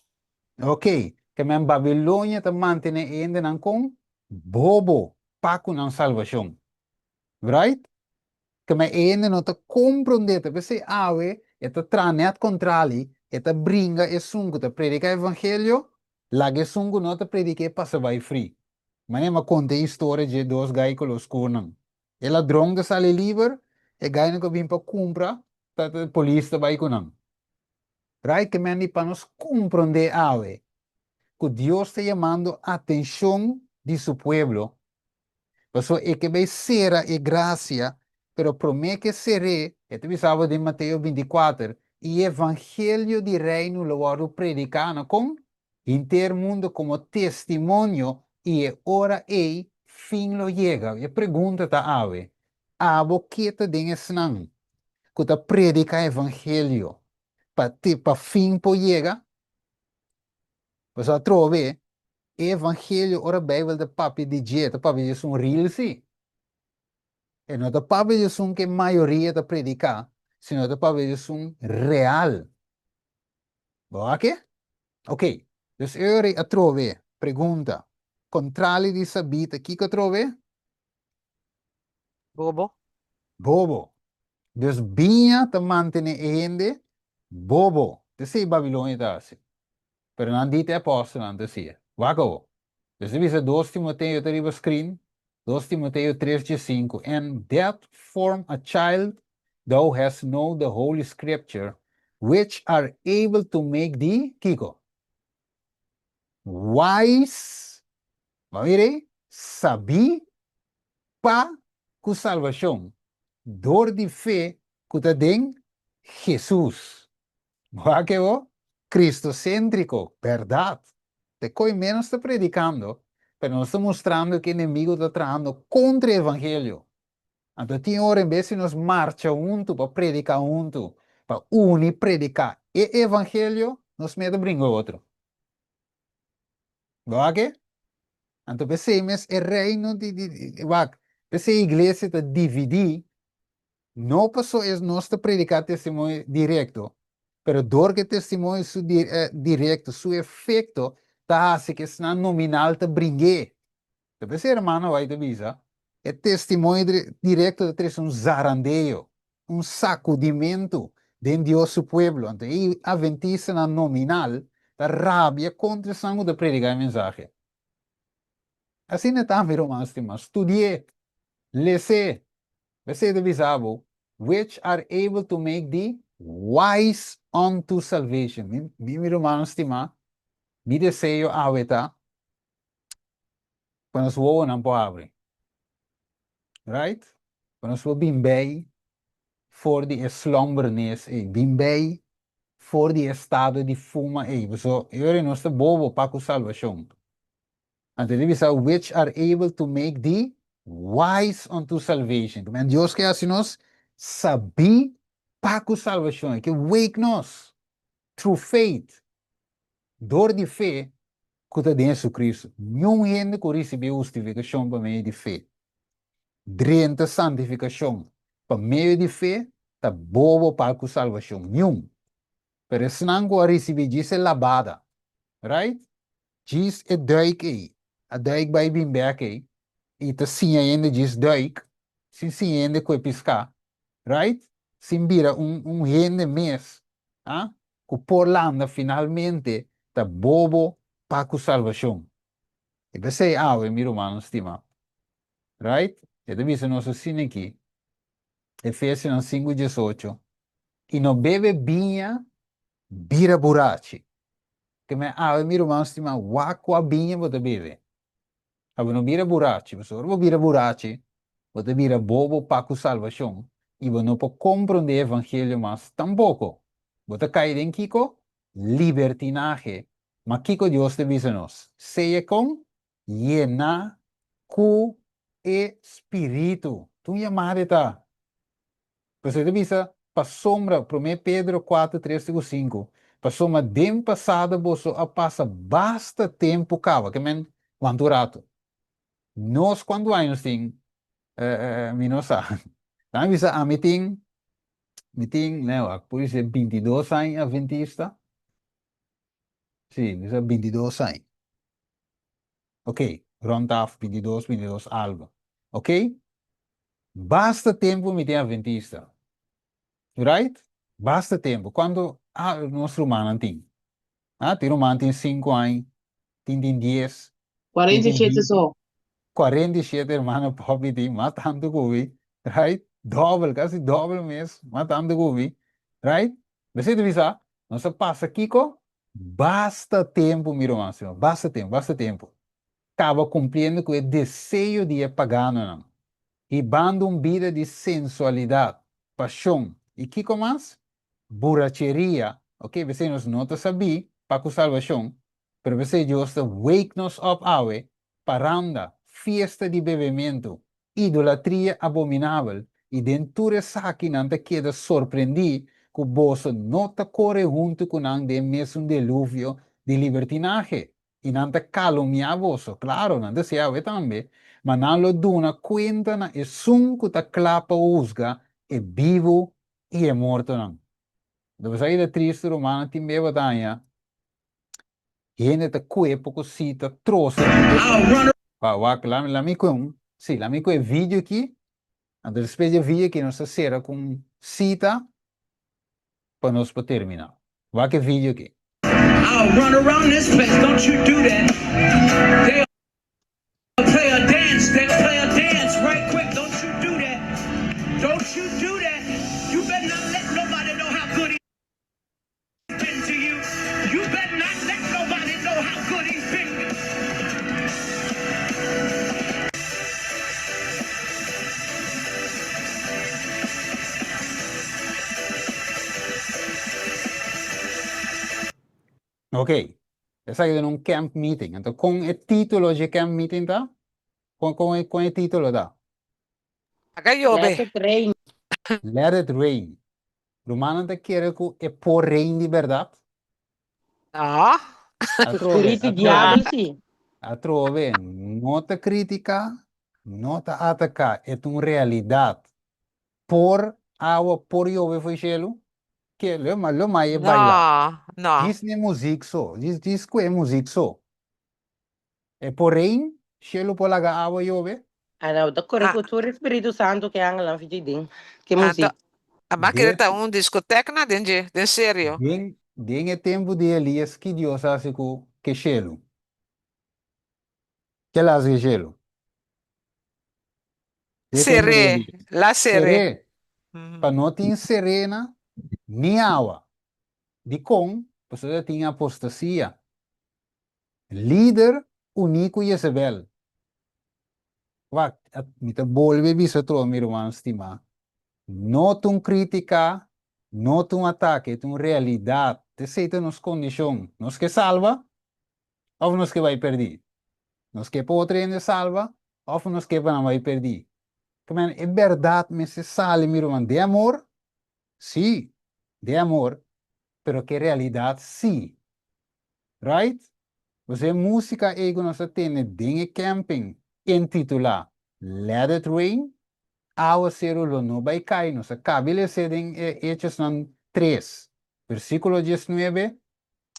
Ok, ke men Babilonia ta mantené e hendenan kon? Bobo, pa ku nan salbashon. Right? Ke men e hende no ta komprondé, ta p'esei awe e ta traha nèt kontrali, e ta bringa esun ku ta prediká evangelio, laga esun ku no ta predik'é pasa bai fri. Manera mi a konta e historia dje dos gai ku los kurnan. E ladron ta sali liber, e gainan ku a bin pa kumpra, ta polis ta bai ku nan. Right ke men di pa nos komprondé awe ku Dios ta yamando atenshon di su pueblo. Pasobra e ke bai sera e grasia, pero promé ke ser'é, e ta bisa bo den Mateo bintikuater, I evangelio di Reino lo wòrdu prediká na kon? Henter mundu komo testimonio, i e ora ei fin lo yega. E pregunta ta awe, Abo ke ta den esnan ku ta prediká evangelio pa te pa fin por yega? Pasobra atrobe, e evangelio ora Beibel ta papia di dje, ta papia di esun ril sí. E no ta papia di esun ku e mayoria ta prediká, sino ta papia di esun real. Bo wak e? Ok, dus e ora ei atrobe, pregunta, kontrali di sabí ta kiko atrobe? Bobo. Bobo. Dus biña ta mantené e hende bobo. T'esei Babilonia ta hasi. Pero nan di te apòstelnan ta siña. Wak awor. Dus ta bisa dos Timoteo ta riba screen, dos Timoteo tres diesinku, And that form a child thou hast know the holy scripture, which are able to make thee, kiko? Wise, bo a mira ei? Sabí pa ku salbashon dor di fe ku ta den Hesus. Wak e bo? Kristoséntriko, bèrdat. Te koi ménos ta predikando, pero nos ta mustrando ku e enemigu ta trahando kontra e evangelio. Anto tin ora en bes di nos marcha huntu pa prediká huntu, pa uni prediká e evangelio, nos mester bringa otro. Bo wak e? Anto p'esei mes e reino di, di, wak, p'esei iglesia ta dividí, no paso es nos ta prediká testimonio direkto, pero dor ku e testimonio su di, direkto, su efekto ta hasi ku esnan nominal ta bring'é. Ta p'esei hermano White ta bisa, E testimonio direkto ta trese un zarandeo, un sakudimentu den Dios su pueblo. Anto e aventistanan nominal ta rabia kontra esnan ku ta prediká e mensahe. Asina ta, mi ruman stimá. Studi'é, les'é. P'esei ta bisa bo, Which are able to make thee wise unto salvation. Mi, mi rumannan stimá, mi deseo awe ta pa nos wowonan por habri. Right? Pa nos por bin bij for di e slumbernis ei, bin bij for di e estado di fuma ei. Paso e ora nos ta bobo pa ku salbashon. Anto e ta bisa, which are able to make thee wise unto salvation. Ku men Dios ke hasi nos sabí pa ku salbashon. E ke wake nos through faith. Dor di fe ku ta den Jesucristo, niun hende ku risibí hustifikashon pa medio di fe, drenta santifikashon pa medio di fe, ta bobo pa ku salbashon. Niun. Pero esnan ku a risibí djis e labada, right? Djis e duik ei, a duik bai bin bek ei, i ta siña hende djis duik, sin siña hende kue piská, right? Sin bira un un hende mes, ah? Ku por landa finalmente ta bobo pa ku salbashon. I p'esei awe, mi rumannan stimá, right? E ta bisa nos asina aki, Efesionan sinku diesocho, I no bebe biña bira burachi. Ke men awe, mi ruman stimá, wak kua biña bo ta bebe. Pa bo no bira burachi, pasobra ora bo bira burachi, bo ta bira bobo pa ku salbashon i bo no por komprondé e evangelio mas tampoko. Bo ta kai den kiko? Libertinahe. Ma kiko Dios ta bisa nos? Sea kon? Yená ku e Spiritu. Ta un yamada e ta. Pasobra e ta bisa, Pasobra, Promé Pedro kuater, tres te ku sinku, pasobra den pasado boso a pasa basta tempu kaba, ke men kuantu ratu? Nos kuantu aña nos tin? Mi no sa. Nan a bisa, ami tin, mi tin, lei wak, por bisa bintidos aña adventista. Si, bisa bintidos aña. Ok, rond af bintidos, bintidos algo. Ok? Basta tempu mi tin adventista. Right? Basta tempu. Kuantu nos rumannan tin? Ah, tin ruman tin sinku aña, tin tin dies, tin Kuarenta i tin shete binti. so. Kuarenta i shete hermano Poppy tin, mas tantu ku mi. Right? Dòbel, kasi dòbel mes, mas tantu ku mi. Right? Mester ta bisa, nos a pasa kiko? Basta tempu, mi ruman stima, basta tempu, basta tempu. kaba kumpliendo ku e deseo di e paganonan, hibando un bida di sensualidat, pashon i kiko mas? Buracheria, ok, p'esei nos no ta sabí pa ku salbashon, pero p'esei Dios ta wake nos up awe, paranda, fiesta di bebementu, idolatria abominabel, i den tur esaki nan ta keda sorprendí ku boso no ta kore huntu ku nan den e mesun deluvio di libertinahe, i nan ta kalumniá boso, klaro, nan ta hasi awe tambe, ma nan lo duna kuenta na esun ku ta kla pa husga e bibu i e mortonan. Lo bo sa ki ta tristu, rumannan, tin beba ta haña Hende ta kue poko si ta trose. Wak wak la la mi kue un si la mi kue video aki anto despues di e video aki nos ta sera ku un sita pa nos por termina wak e video aki. I'll run around this place, don't you do that They'll play a dance, they'll play a dance right quick, don't you do that Don't you do that You better not let nobody know how good he been to you You better not let nobody know how good he's been. Ok, esaki ta den un camp meeting. Anto kon e titulo dje camp meeting ta? Kon kon e kon e titulo ta? Laga yobe. Let it rain. Let it rain. Rumannan ta kere ku e por rein di bèrdat? No. Atrobe, Spiritu atrobe. diabel si. Atrobe, no ta kritiká, no ta ataká, e ta un realidat. Por awa por yobe fo'i shelu? Ke lo ma lo mai e baila. No, no. Djis n'e muzik so, djis djis ku e muzik so. E por rein, shelu por laga awa yobe? Ana ta kore Ah. ku tur e Spiritu Santu ke angelnan fiti den ke Anto, muzik. a ba kere Den, ta un diskotek na den dje, den serio. den, den e tempu di Elias ki Dios a hasi ku ke shelu? Ke el a hasi ke shelu? Den e tempu di Seré, Elias. la seré. Seré, pa no tin serena ni awa. Dikon? Pasobra tin apostasia. Lider uní ku Jezebel. Wak, mi ta bolbe bisa otro, mi ruman stimá. No ta un krítika, no ta un atake, e ta un realidat. Esei ta nos kondishon. Nos ke salba òf nos ke bai pèrdí? Nos ke pa otro hende salba òf nos ke pa nan bai pèrdí? Kimen, e bèrdat mester sali, mi ruman, den amor, sí, den amor, pero ke realidat, sí. Right? Pues e músika ei ku nos a tene den e camping intitulá Let It Rain, awaseru lo no bai kai, nos a kabi les'é den e Hechosnan tres, versíkulo diesnuebe,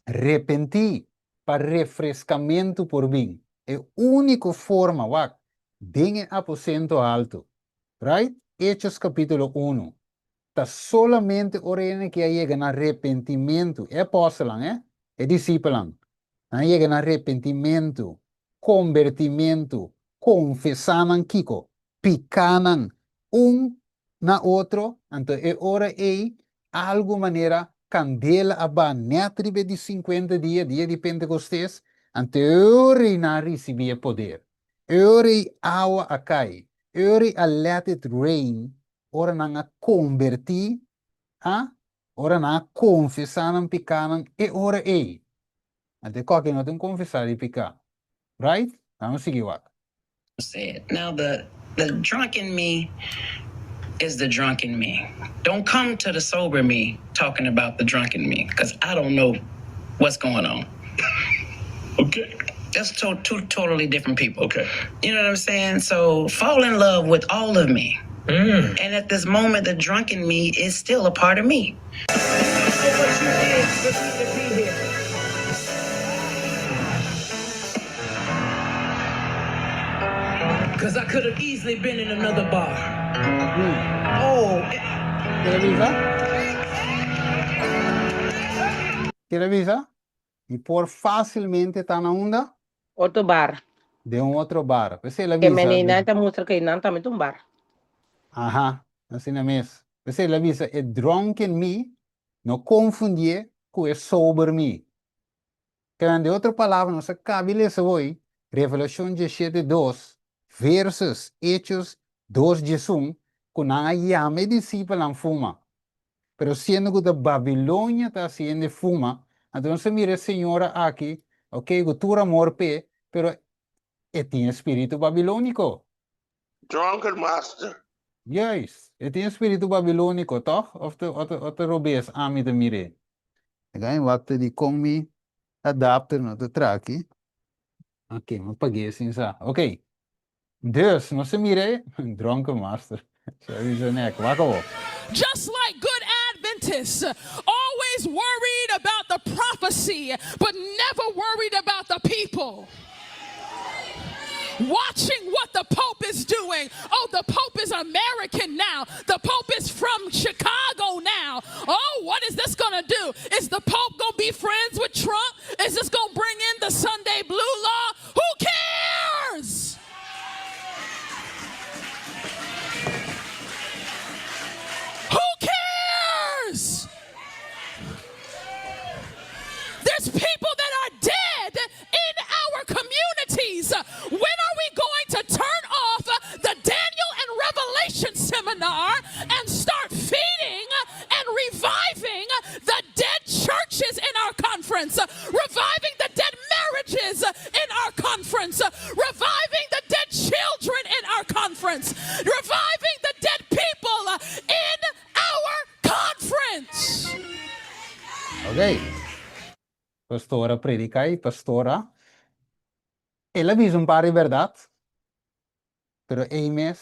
Repentí pa refreskamentu por bin. E úniko forma, wak, den e aposento haltu. Right? Hechos kapítulo unu. Ta solamente ora hende ke a yega na repentimentu, e apòstelnan, eh, e disipelnan, nan a yega na repentimentu, kombertimentu, konfesá nan kiko? Pikánan un na otro, anto e ora ei algu manera kandela a baha nèt riba e di sinkuenta dia, dia di Pentekostes, anto e ora ei nan a risibí e poder. E ora ei awa a kai, e ora ei a let it rain ora nan a kombertí, ha? Ora nan a konfesá nan pikánan e ora ei. Anto e kòke no tin konfesá di piká. Right? Nan a sigui wak. Said. Now the the drunk in me is the drunk in me. Don't come to the sober me talking about the drunk in me cause I don't know what's going on. Okay. That's to two totally different people. Okay. You know what I'm saying? So fall in love with all of me. Mm. And at this moment, the drunk in me is still a part of me. what you did for me to be here. Cause I could have easily been in another bar. Mm. Oh. Quiere bisa? Quiere bisa? Mi por fácilmente ta na unda? Otro bar. Den un otro bar. P'esei el a Ke bisa. mene nan ta mustra ke nan tambe ta un bar. Aha, asina mes. P'esei el a bisa, e drunken mi no konfundié ku e sober mi. Ke nan, den otro palabra, nos a kabi lesa hoy. Revelashon 17 dos versus Hechos 2 11 ku nan a yama e disipelnan fuma. Pero siendo ku ta Babilonia ta hasi hende fuma, anto nos ta mira e señora aki, ok, ku tur amor p'e, pero e tin e spiritu babilóniko. Drunken master. Juist, e tin e spiritu babilóniko, tòg? Òf ta, òf ta, òf ta robes ami ta mir'é? Laga mi wak ta di kon mi adapter no ta tra aki. Ok, mi pag'é sin sa. Ok. Dus, nos ta mira e Drunken Master. Sa bisa nek, wak awor. Just like good Adventists, always worried about the prophecy, but never worried about the people. Watching what the Pope is doing. Oh, the Pope is American now. The Pope is from Chicago now. Oh, what is this going to do? Is the Pope going to be friends with Trump? Is this going to bring in the Sunday Blue Law? Who cares? Who cares? There's people that are dead in our communities. When are we going to turn off the Daniel and Revelation seminar and start feeding and reviving the dead churches in our conference, reviving the dead marriages in our conference, reviving the dead children in our conference, reviving the dead people in our conference? Ok. Pastor a prediká i pastor a. El a bisa un par di bèrdat, pero ei mes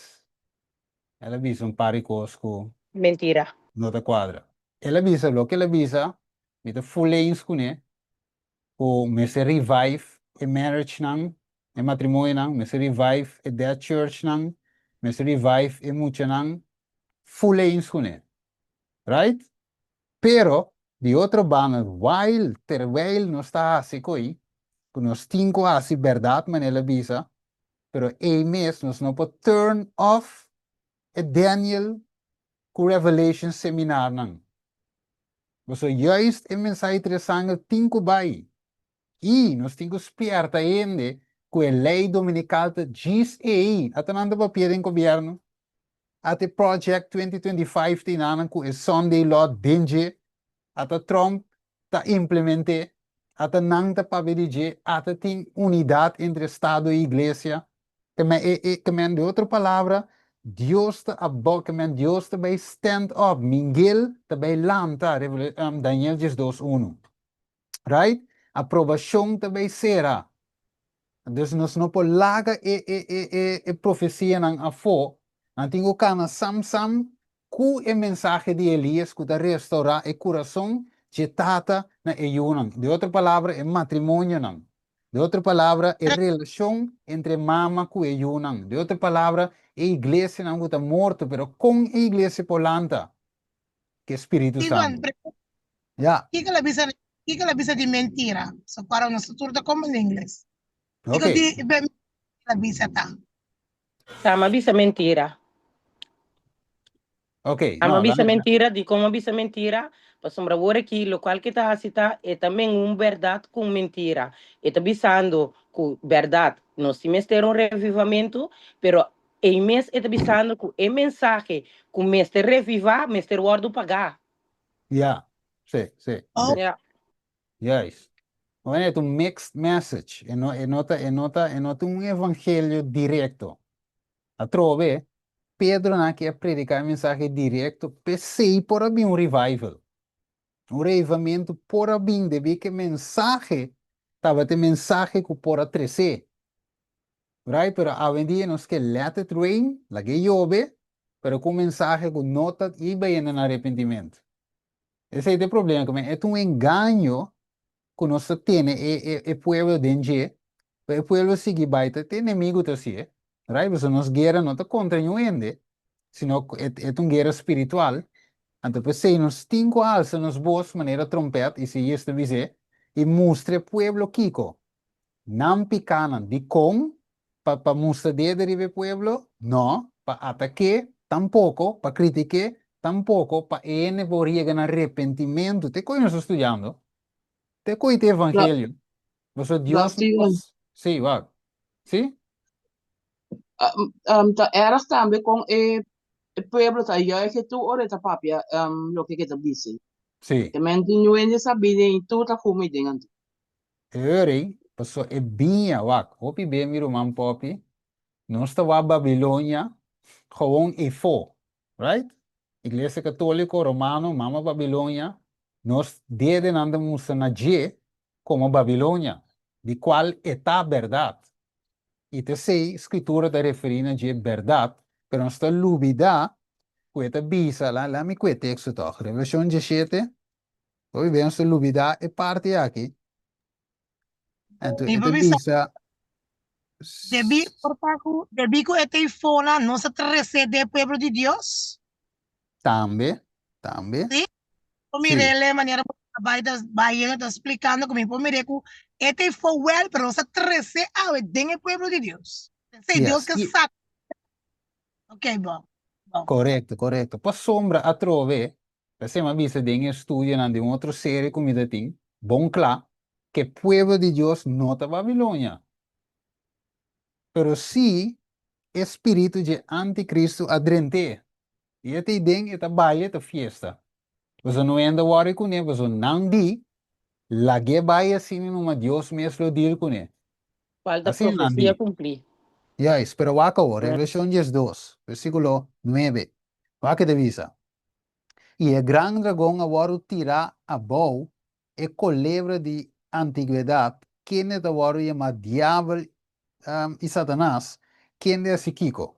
el a bisa un par di kos ku Mentira. no ta kuadra. El a bisa loke el a bisa, mi ta full eens kuné, ku mester revive e marriage-nan, e matrimonionan, mester revive e dead church-nan, mester revive e muchanan, full eens kuné. Right? Pero, di otro banda, while, terwijl nos ta hasi ko'i, ku nos tin ku hasi bèrdat manera el a bisa, pero ei mes nos no por turn off e Daniel ku Revelation seminarnan. Pasobra juist e mensahe tresangel tin ku bai. I nos tin ku spierta hende ku e lei dominikal ta djis ei. Ata nan ta papia den gobièrnu. Ata e Project 2025 ta inanan ku e Sunday Law den dje. Ata Trump ta implement'é. Ata nan ta papia di dje. Ata tin unidat entre Estado i Iglesia. Ke men e e ke men di otro palabra Dios ta abou ke men Dios ta bai stand up. Mingel ta bai lanta, Daniel 12 unu. Right? Aprobashon ta bay sera. Dus nos no por laga e e e e e profesianan afó. Nan tin ku kana sam sam ku e mensahe di Elias ku ta restaurá e kurason dje tata na e yunan. Di otro palabra, e matrimonionan. Di otro palabra, e relashon entre mama ku e yunan. Di otro palabra, e iglesianan ku ta morto, pero kon e iglesia por lanta? Ku e Spiritu Steven, Santu. pregunta, Ya. kiko la bisa, kiko la bisa di mentira? So para nos tur ta komprende ingles. Kiko Ok. di be la bisa ta? Tama bisa mentira. Ok, Tama no, bisa dame. mentira, di kon a bisa mentira? Pasobra awor aki lokual ke ta hasi ta e ta men un bèrdat ku un mentira. E ta bisando ku bèrdat nos tin mester un revivamentu, pero ei mes e ta bisando ku e mensahe ku mester revivá mester wòrdu pagá. Ya, sí, sí, Oh, sí. Ja. Juist. Bueno, e ta un mixed message. E no, e no ta, e no ta, e no ta un evangelio directo. Atrobe, Pedro nan ke a predica e mensahe directo, p'esei por a bin un revival. Un revivamento por a bin debí ke mensahe tabata e mensahe ku por a tresé. Right? Pero awendia nos ke let it rain, lag'é yobe, pero ku un mensahe ku no ta iba yenda na arepentimentu. Esei ta e problema ku men. E ta un engaño ku nos ta tene e e e pueblo den dje, pa e pueblo sigui bai ta e enemigu ta hasié, right? Pasobra nos guera no ta kontra niun hende, sino ku e e ta un guera spiritual. Anto p'esei nos tin ku alsa nos bos manera trompèt, Isaías ta bis'é, i mustra e pueblo kiko? Nan pikánan. Dikon? Pa pa mustra dede riba e pueblo? No. Pa atak'é? Tampoko. Pa kritik'é? Tampoko. Pa e hende por yega na repentimentu. Te koe nos ta studiando. Te koe ta Bla, evangelio. Pasobra Dios no Blasfema. por. Sí, wak. Sí? Ta erg tambe kon e pueblo ta juige tur ora e ta papia loke ke ta bisa. Sí. Te men tin hende sabí den i tur ta humi den anto. E ora ei, paso e biña, wak, hopi be mi ruman Poppy, nos ta wak Babilonia gewoon eifó, right? Iglesia Católico Romano, mama Babilonia, nos dedenan ta mustra na dje komo Babilonia, di kual e ta bèrdat. I ta esei Skritura ta referí na dje bèrdat, pero nos ta lubidá ku e ta bisa, laat mi kue teksto tòg, Revelashon diesshete, hopi bes nos ta lubidá e parti aki, anto e ta bisa. Debí por ta ku, debí ku e teifonan no sa trese den e pueblo di Dios? Tambe, tambe. Sí, por mir'é manera ku ta bai ta bayendo ta splikando ku mi por mir'é ku e teifo wèl pero no sa trese awe den e pueblo di Dios. P'esei Dios ke saka. Ok, bon, bon. Korekto, korekto. Pasobra atrobe, p'esei mi a bisa den e estudionan den un otro serie ku mi ta tin, bon kla, ku e pueblo di Dios no ta Babilonia. Pero sí e spiritu dje anticristo a drent'é, i e ta ei den, e ta baila, e ta fiesta. Pasobra no hende a wòri kuné, pasobra nan di, Lag'é bai asina numa Dios mes lo deal kuné. Falta Asina nan profesia di. kumplí. Juist, pero wak awor, Revelashon diesdos, versíkulo nuebe, wak ke ta bisa, I e gran dragon a wòrdu tirá abou, e kolebra di antigwedat, kende ta wòrdu yamá Diabel i Satanas, kende hasi kiko?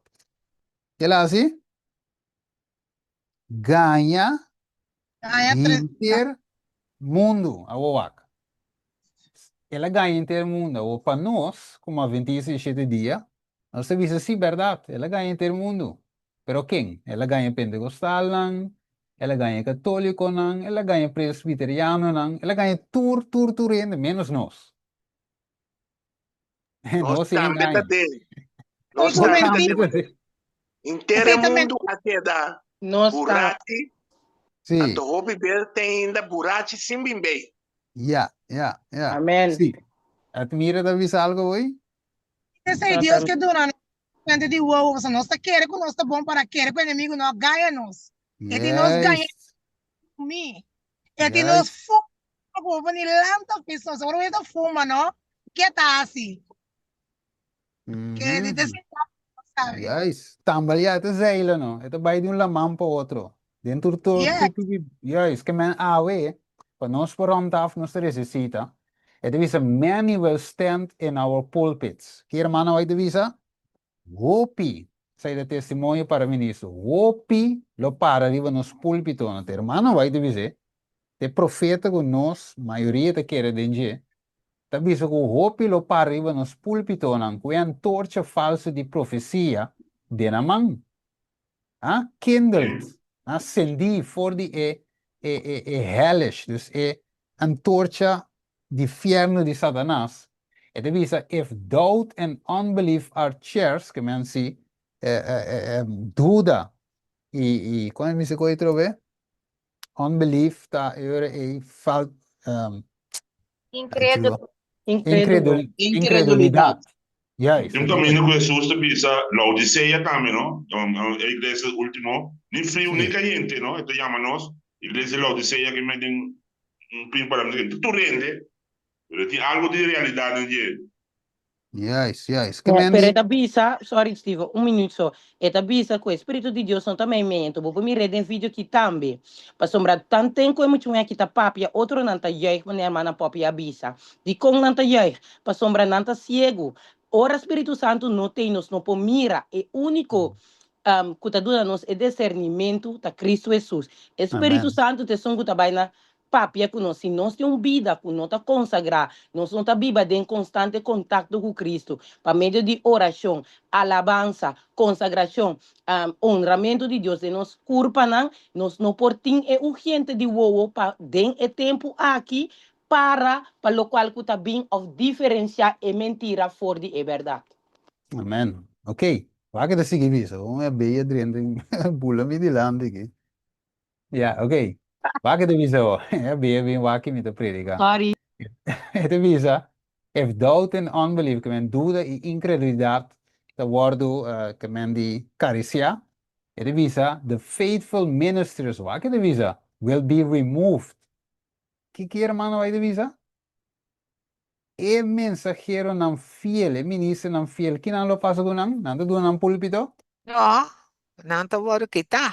El a hasi? Gaña henter mundu. Awor wak. El a gaña henter mundu. Awor pa nos, komo Adventista di Shete Dia, nos ta bisa, sí, bèrdat, el a gaña henter mundu. Pero ken? El a gaña pentecostalnan, el a gaña catoliconan, el a gaña presbiterianonan, el a gaña tur, tur, tur hende, menos nos. Nos Nos sin tambe ta engaño. den. Nos Nos tambe ta tambe ta den. den. Henter e mundu a keda Nos ta. burachi, Sí. anto hopi bes te ainda burachi sin bin bei. Ya, ya, ya. Amen. Sí. Admira ta bisa algo hoy? Esei Dios ke duna nos frente di wowo, pasobra nos ta kere ku nos ta bon para kere ku enemigu no a gaña nos. E tin nos gaña Yes. mi. E tin nos Yes. fuma ku bo ni lanta pis nos. Ora bo ta fuma no, ke ta hasi? Ke di te sinta sabi. Juist. Tambaleá e ta zeila no. E ta bai di un laman pa otro. Den tur tur Yes. tur tur juist. Ke men awe, pa nos por rond af nos ta resisita. E ta bisa many will stand in our pulpits. Ki hermano awor ta bisa? Hopi, esei ta testimonio para ministro, hopi lo para riba nos pulpitonan. Ta hermano awor ta bis'é, ta e profeta ku nos mayoria ta kere den dje, ta bisa ku hopi lo para riba nos pulpitonan ku e antorcha falso di profesia den nan man. A kindled, a sendí for di e e e e hellish, dus e antorcha di fierno di Satanas. E ta bisa, if doubt and unbelief are chairs, ke men si duda i i kon e mester koe atrobe? Unbelief ta e ora ei fal Incrédulo. Incrédulo. Incredulidad. Juist. Tin un kaminda ku Hesus ta bisa Laodisea tambe, no? E iglesia ultimo, ni friu ni kayente, no? E ta yama nos iglesia di Laodisea ke men den un pin palabra tur hende, pero tin algu di realidat den dje. Juist, juist. Ke No, men pero di. e ta bisa, sorry Steven, un minuut so. E ta bisa ku e Spiritu di Dios no ta meimei, anto bo por mir'é den video aki tambe. Pasobra tanten ku e muchanan aki ta papia, otronan ta juig, manera hermana Poppy a bisa. Dikon nan ta juig? Pasobra nan ta siegu. Ora Spiritu Santu no t'ei, nos no por mira. E úniko ku ta duna nos e disernimentu ta Kristu Hesus. E Spiritu Amen. Santu ta esun ku ta bai na Papia ku nos. Si nos tin un bida ku no ta konsagrá, nos no ta biba den konstante kontakto ku Kristu pa medio di orashon, alabansa, konsagrashon, onramentu di Dios den nos kurpanan, nos no por tin e ungente di wowo pa den e tempu aki para pa lokual ku ta bin òf diferensiá e mentira for di e bèrdat. Amen. Ok. Wak ta sigui bisa. Un e beya drenta bula mi dilanti aki. Ya, ok. Wak ta bisa bo. E bia bin wak mi ta predica. Sorry. E ta bisa. If doubt and unbelief, ke men duda i inkredulidat ta wòrdu ke men di karisiá, e ta bisa, the faithful ministers, wak e ta bisa, will be removed. Ki ki hermano bai ta bisa? E mensaheronan fiel, e ministernan fiel, kinan lo pasa ku nan? Nan ta duna nan púlpito? No, nan ta wòrdu kitá.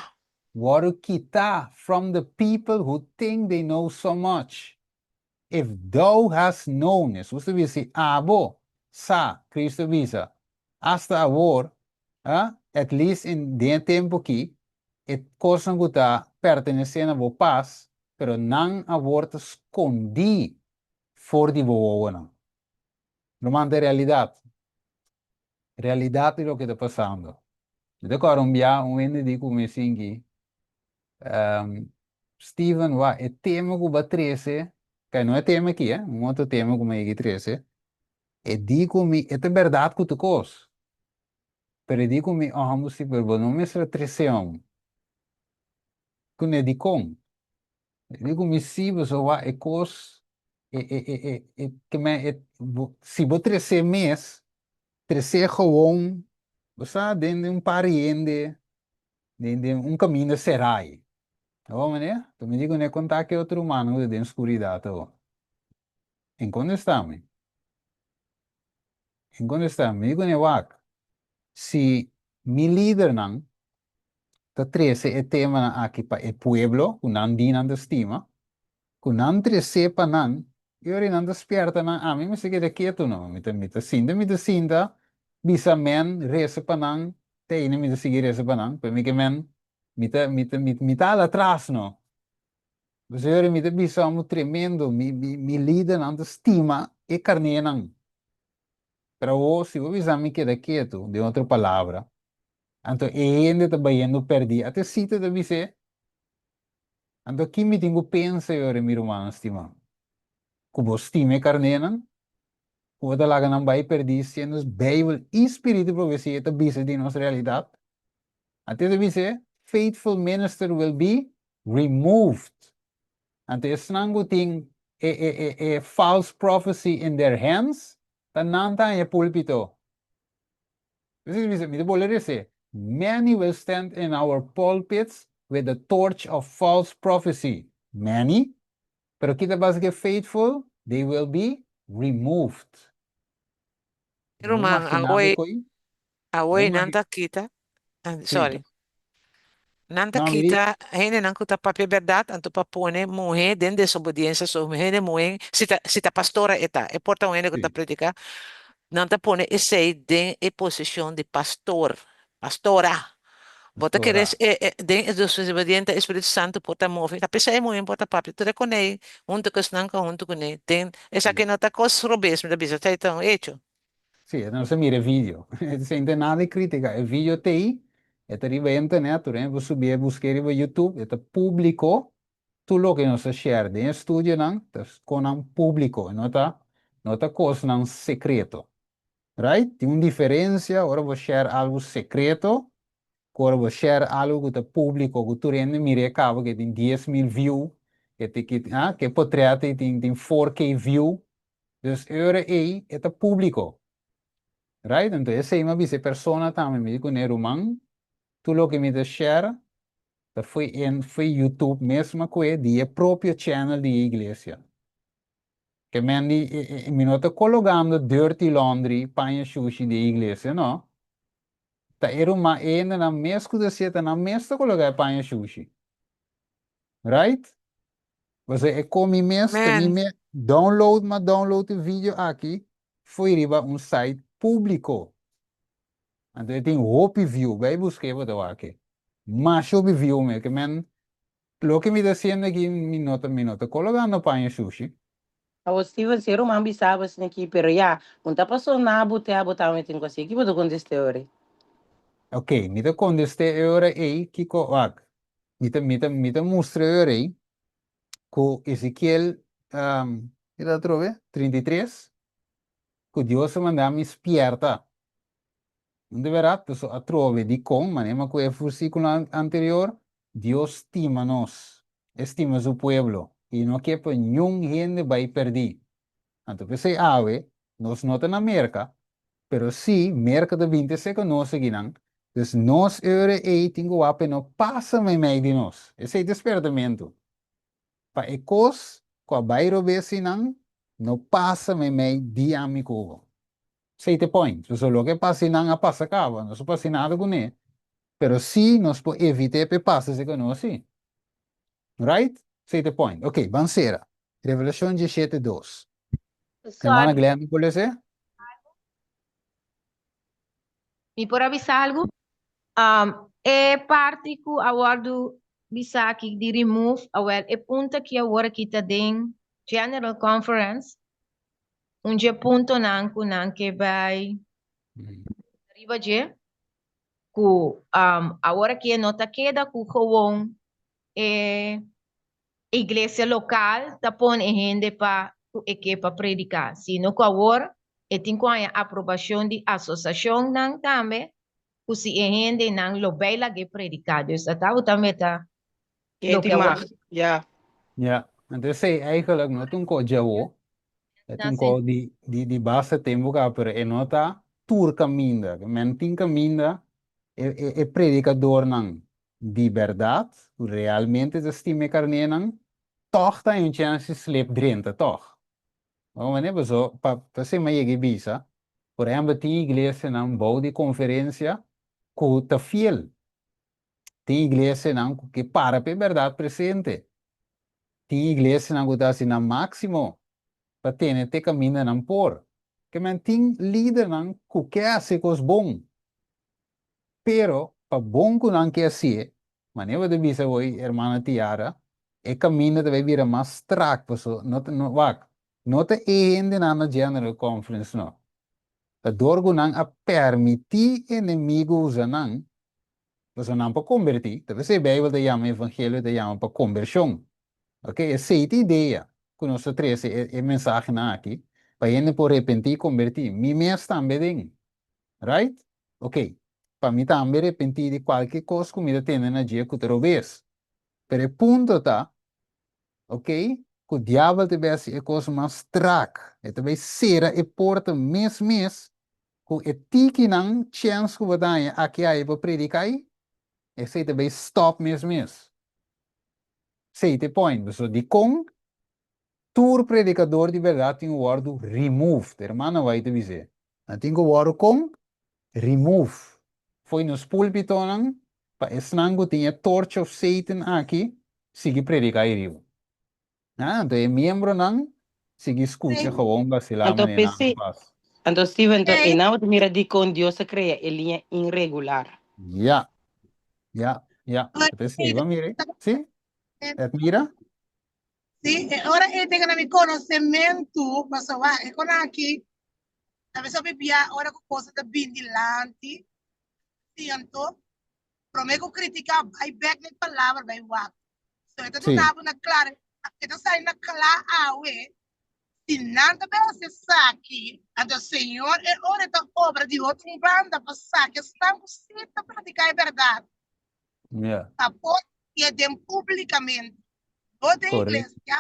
Wòrdu kitá from the people who think they know so much. If thou hast known, Hesus ta bisa, si abo sa, Cristo a bisa, hasta awor, a, at least in den e tempu aki, e kosnan ku ta pertenesé na bo pas, pero nan awor ta skondí for di bo wowonan. Ruman, ta e realidat. Realidat di loke ta pasando. Mi ta kòrda un bia un hende di ku mi sinki, Steven, wak, e tema ku bo a trese, kay no e tema aki, eh, un otro tema ku mi a yega trese, e di ku mi, e ta bèrdat ku tur kos, pero e di ku mi, oh, si, pero bo no mester a trese hom. Kuné dikon? E di ku mi, si, pasobra wak, e kos, e, e, e, e, e, ke men, e, bo, si bo trese mes, trese gewoon, bo sa, den un par di hende, Den den un kaminda serai. Awor meneer, ta mi di ku ne kontá ke otro rumannan ku ta den skuridat awor. En kontestá mi. En kontestá mi. Mi di ku ne wak, si mi lidernan ta trese e temanan aki pa e pueblo ku nan di nan ta stima, Ku nan tresé pa nan, i ora nan ta spièrta nan, ami mester keda ketu no. Mi ta mi ta sinta mi ta sinta bisa men resa pa nan, te ainda mi ta sigui resa pa nan, pero mi ke men mi ta mi ta mi ta hala atras no. Pasobra ora mi ta bisa amo tremendo, mi mi mi lidernan ta stima e karnénan. Pero awor si bo bisa mi keda ketu, den otro palabra, anto e hende ta bayendo pèrdí. Ata e sita ta bis'é, Anto ki mi tin ku pensa e ora, mi rumannan stimá? Ku bo stima e karnénan? Ku bo ta laga nan bai pèrdí siendo Beibel i spiritu profesia ta bisa di nos realidat? Anto e ta bisa, Faithful minister will be removed. Anto esnan ku tin e e e e false prophecy in their hands, ta nan ta haña púlpito. P'esei mi ta bisa, mi ta bolbe rese, Many will stand in our pulpits with the torch of false prophecy. Many? Pero ki ta pasa ku e faithful? They will be removed. Mi ruman, Bo awe, imagina bo koi? awe Bo nan imagina. ta kita, ah, Sí. sorry. Nan ta No, mi di, kita hendenan ku ta papia bèrdat anto pa pone muhé den desobediensia. So hende muhé, si ta si ta pastora e ta, e por ta un hende ku ta sí. prediká, nan ta pone esei den e posishon di pastor, pastora. Bo ta kere Pastora. e e den e desobediente e Spiritu Santu por ta move. Ta p'esei e muhé por ta papia tur e kuné huntu ku esnan ku huntu kuné den esaki Sí. no ta kos robes mi ta bisa, esei ta un echo. Sí, e nos a mira e video. Sin tin nada di critica. E video ta ei, e ta riba internet, tur hende por subi e busk'é riba YouTube, e ta publico. Tur loke nos ta share den e studionan ta konan publico, e no ta no ta kosnan secreto. Right? Tin un diferencia ora bo share algo secreto ku ora bo share algo ku ta publico, ku tur hende mir'é kaba ke tin 10,000 view, ke tin ke ah ke potret ei tin tin 4K view. Dus e ora ei e ta públiko. Right? Anto esei mi a bisa e persona tambe, mi di kuné, Ruman, tur loke mi ta share ta fo'i en fo'i YouTube mes mi a kohe di e propio channel di e iglesia. Ke men di mi no ta kologando dirty laundry, paña shushi di e iglesia, no. Ta e ruman e hendenan mes ku ta hasié ta nan mes ta kologa e paña shushi. Right? Pasobra e komi mes ta mi Amen. mes download m'a download e video aki fo'i riba un site públiko. Anto e tin hopi view, bai busk'é bo ta wak e. Masha hopi view me, ke men loke mi ta hasiendo aki mi no ta mi no ta kologando paña shushi. Awor Steven, si e ruman bisa bo asina aki, pero ya, un ta pasó na bo te abo tambe tin ku hasi, ki bo ta kontest'é ora ei? Oké, mi ta kontest'é e ora ei kiko wak, Mi ta, mi ta, mi ta mustra e rei ku Ezekiel, um, ki ta atrobe? 33, ku Dios a manda mi spierta. No ta bèrdat? Pasobra atrobe dikon, manera ku e versíkulo anterior, Dios stima nos, e stima su pueblo, i no ke pa niun hende bai pèrdí. Anto p'esei awe. Nos no ta na Merka, pero sí Merka ta bin te seka nos akinan. Dus nos e ora ei tin ku wak pa e no pasa meimei di nos. Esei ta e spertamentu. Pa e kos ku a bai robes einan no pasa meimei di ami ku bo. Esei ta e point. Pasobra loke pasa einan a pasa kaba. Nos no por hasi nada kuné. Pero sí nos por evit'é pa e pasa seka nos sí. Right? Esei ta e point. Ok, ban sera. Revelashon diesshete dos. Hermana Sorry. Glenn, por lese? Mi por a bisa algu? Um, e parti ku a wòrdu bisa aki di remove, awel e punto aki awor aki ta den General Conference, un dje puntonan ku nan ke bai riba dje, ku um, awor aki e no ta keda ku gewoon e iglesia lokal ta pone e hende pa ku e ke pa prediká, sino ku awor e tin ku haña aprobashon di asosiashonnan tambe ku si e hendenan lo bai lag'é prediká. Dus ata bo tambe ta E loke tin awor mag, ya. Ja, anto esei eigenlijk no ta un ko djawo, e ta na un ko di di di basta tempu kaba, pero e no ta tur kaminda. Men tin kaminda e e e predikadornan di bèrdat, ku realmente ta stima e karnénan, tòg ta un chèns di slip drenta tòg. Bo manera? Paso, pa p'esei mi a yega i bisa, por ehèmpel tin iglesianan bou di konferensia ku ta fiel. Tin iglesianan ku ke para pa e bèrdat presente. Tin iglesianan ku ta hasi nan máksimo pa tene te kaminda nan por. Ke men tin lidernan ku ke hasi kos bon. Pero, pa bon ku nan ke hasié, manera bo ta bisa awor, hermana Tiara, e kaminda ta bai bira mas strak, paso no ta, no, wak, no ta e hendenan na General Conference no. Ta dor ku nan a permití enemigu usa nan, paso nan por kombertí, ta p'esei Beibel ta yama evangelio ta yama pa kombershon. Ok, esei ta idea ku nos ta trese e e mensahenan aki, pa hende por repentí i kombertí. Mi mes tambe den. Right? Ok, pa mi tambe repentí di kualke kos ku mi ta tende na dje ku ta robes. Pero e punto ta, ok, ku diabel ta bai hasi e kos mas strak. E ta bai sera e porta mes mes ku e tikinan chèns ku bo ta haña aki aye pa prediká ei, esei ta bai stòp mes mes. Esei ta e point. Pasobra dikon Tur predikador di bèrdat tin ku wòrdu removed. Hermana White ta bis'é. Nan tin ku wòrdu kon? Remove. Fo'i nos púlpitonan pa esnan ku tin e torch of Satan aki sigui prediká ei riba. Ah, anto e miembronan sigui skucha gewoon basilá Anto manera nan p'esei, pas. anto Steven, anto e nan bo ta mira dikon Dios a krea e liña inregular. Ya, ya, ya. P'esei, bo a mira ei? Sí? Edmira? Sí, e ora e tenga na mi konosementu, pasobra e kon aki ta bisa hopi bia ora ku kosa ta bin dilanti, sí, anto promé ku kritiká bai bèk na e palabra bai wak. So e ta Sí. duna bo na klar, e ta sali na kla awe, si nan ta bai hasi esaki, anto Señor e ora e ta obra di otro un banda pa saka esnan ku sí ta pratiká e bèrdat. Ja. Pa por e den públikamente. No den Correcto. iglesia,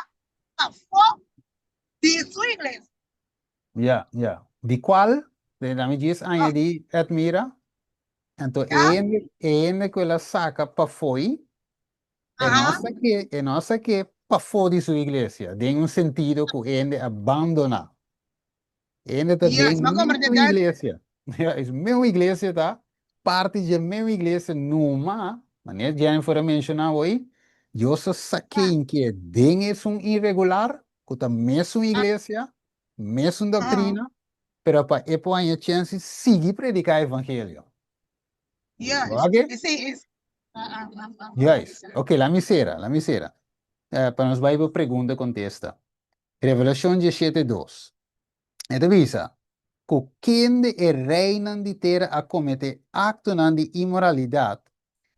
pafó di su iglesia. Ja, ja. Di cual, de la mi djis añadí, Edmira, anto e Ja. hende, e hende ku el a saca pafoi, e no Aha. saké, e no saké pafó di su iglesia, den un sentido ku e hende a bandoná. Hende ta Yes, den m'a comprende mesun dat. iglesia. Ja, es mesun iglesia ta parti dje mesun iglesia numa, manera Jennifer a menciona hoy, Dios a saké inke den esun irregular, ku ta mesun iglesia, mesun doctrina, pero pa e por haña chance sigui predica evangelio. Yes, Oké? esei es. Ah, ah, ah, ah, ah. Juist. Oké, la mi sera, la mi sera. Eh, pa nos bai pa pregunta contesta. Revelashon diesshete dos. E ta bisa, Ku kende e reinan di tera a kometé aktonan di inmoralidat,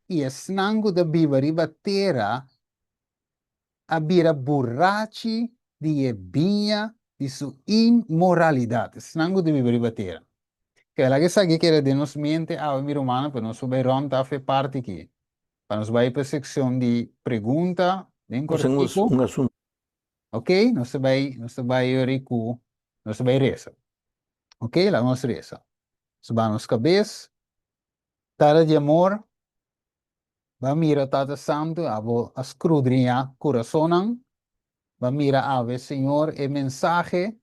i esnan ku ta biba riba tera a bira burachi di e biña di su inmoralidat. Esnan ku ta biba riba tera. Ke laga esaki keda den nos mente awe, mi rumannan, pa nos por bai rònt af e parti aki. Pa nos bai pa e sekshon di pregunta den kòrtiku. Ok, nos ta bai, nos ta bai yori ku, nos ta bai resa. Ok, laga nos resa. Nos baha nos kabes. Tata di amor, Bo a mira, Tata Santu, abo a skrudriñá kurasonnan. Bo a mira awe, Señor, e mensahe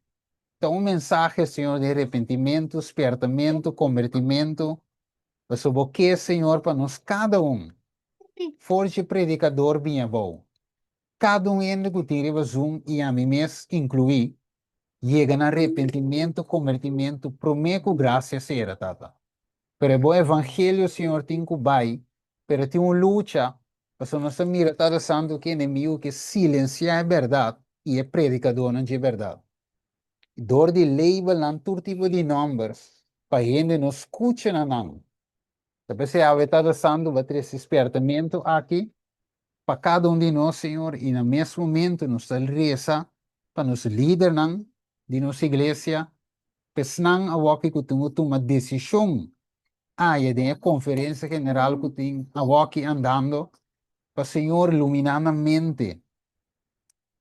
ta un mensahe, Señor, di arepentimentu, spièrtamentu, kombertimentu. Pasobra Bo ke, Señor, pa nos kada un, for dje predikador bini abou, kada un hende ku tin riba Zoom i ami mes inkluí, yega na arepentimentu, kombertimentu promé ku grasia sera, Tata. Pero e bon evangelio, Señor, tin ku bai, pero tin un lucha, pasobra nos ta mira, Tata Santu, ku e enemigu ke silensiá e bèrdat i e predikadónan dje bèrdat. Dor di label nan tur tipo di nòmber pa hende no skucha na nan. Ta p'esei awe Tata Santu ba trese spièrtamentu aki pa kada un di nos, Señor, i na mes momentu nos ta resa pa nos lidernan di nos iglesia, pa esnan awoki ku tin ku tuma desishon aya den e konferensia general ku tin awoki andando, pa Señor luminá nan mente.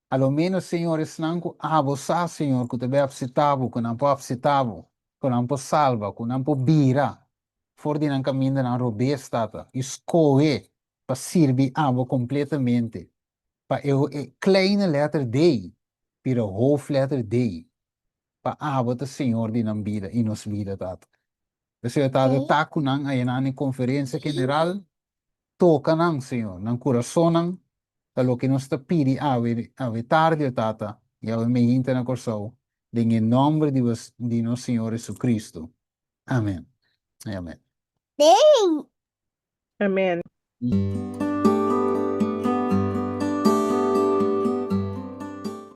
A lo ménos, Señor, esnan ku abo sa, Señor, ku ta bai apsitá bo, ku nan por apsitá bo, ku nan por salba, ku nan por bira for di nan kamindanan robes, Tata, i skohe pa sirbi abo kompletamente, pa e e kleine lèter D bira hoofdletter D, pa abo ta Señor di nan bida i nos bida, Tata. P'esei, Tata, ta ku nan ayanan na e konferensia general, toka nan, Señor, nan kurasonnan, ta loke nos ta pidi awe, awe tardi, o Tata, i awe meinta na Kòrsou, den e nòmber di di nos Señor Jesucristo. Amen. Amen. Amen.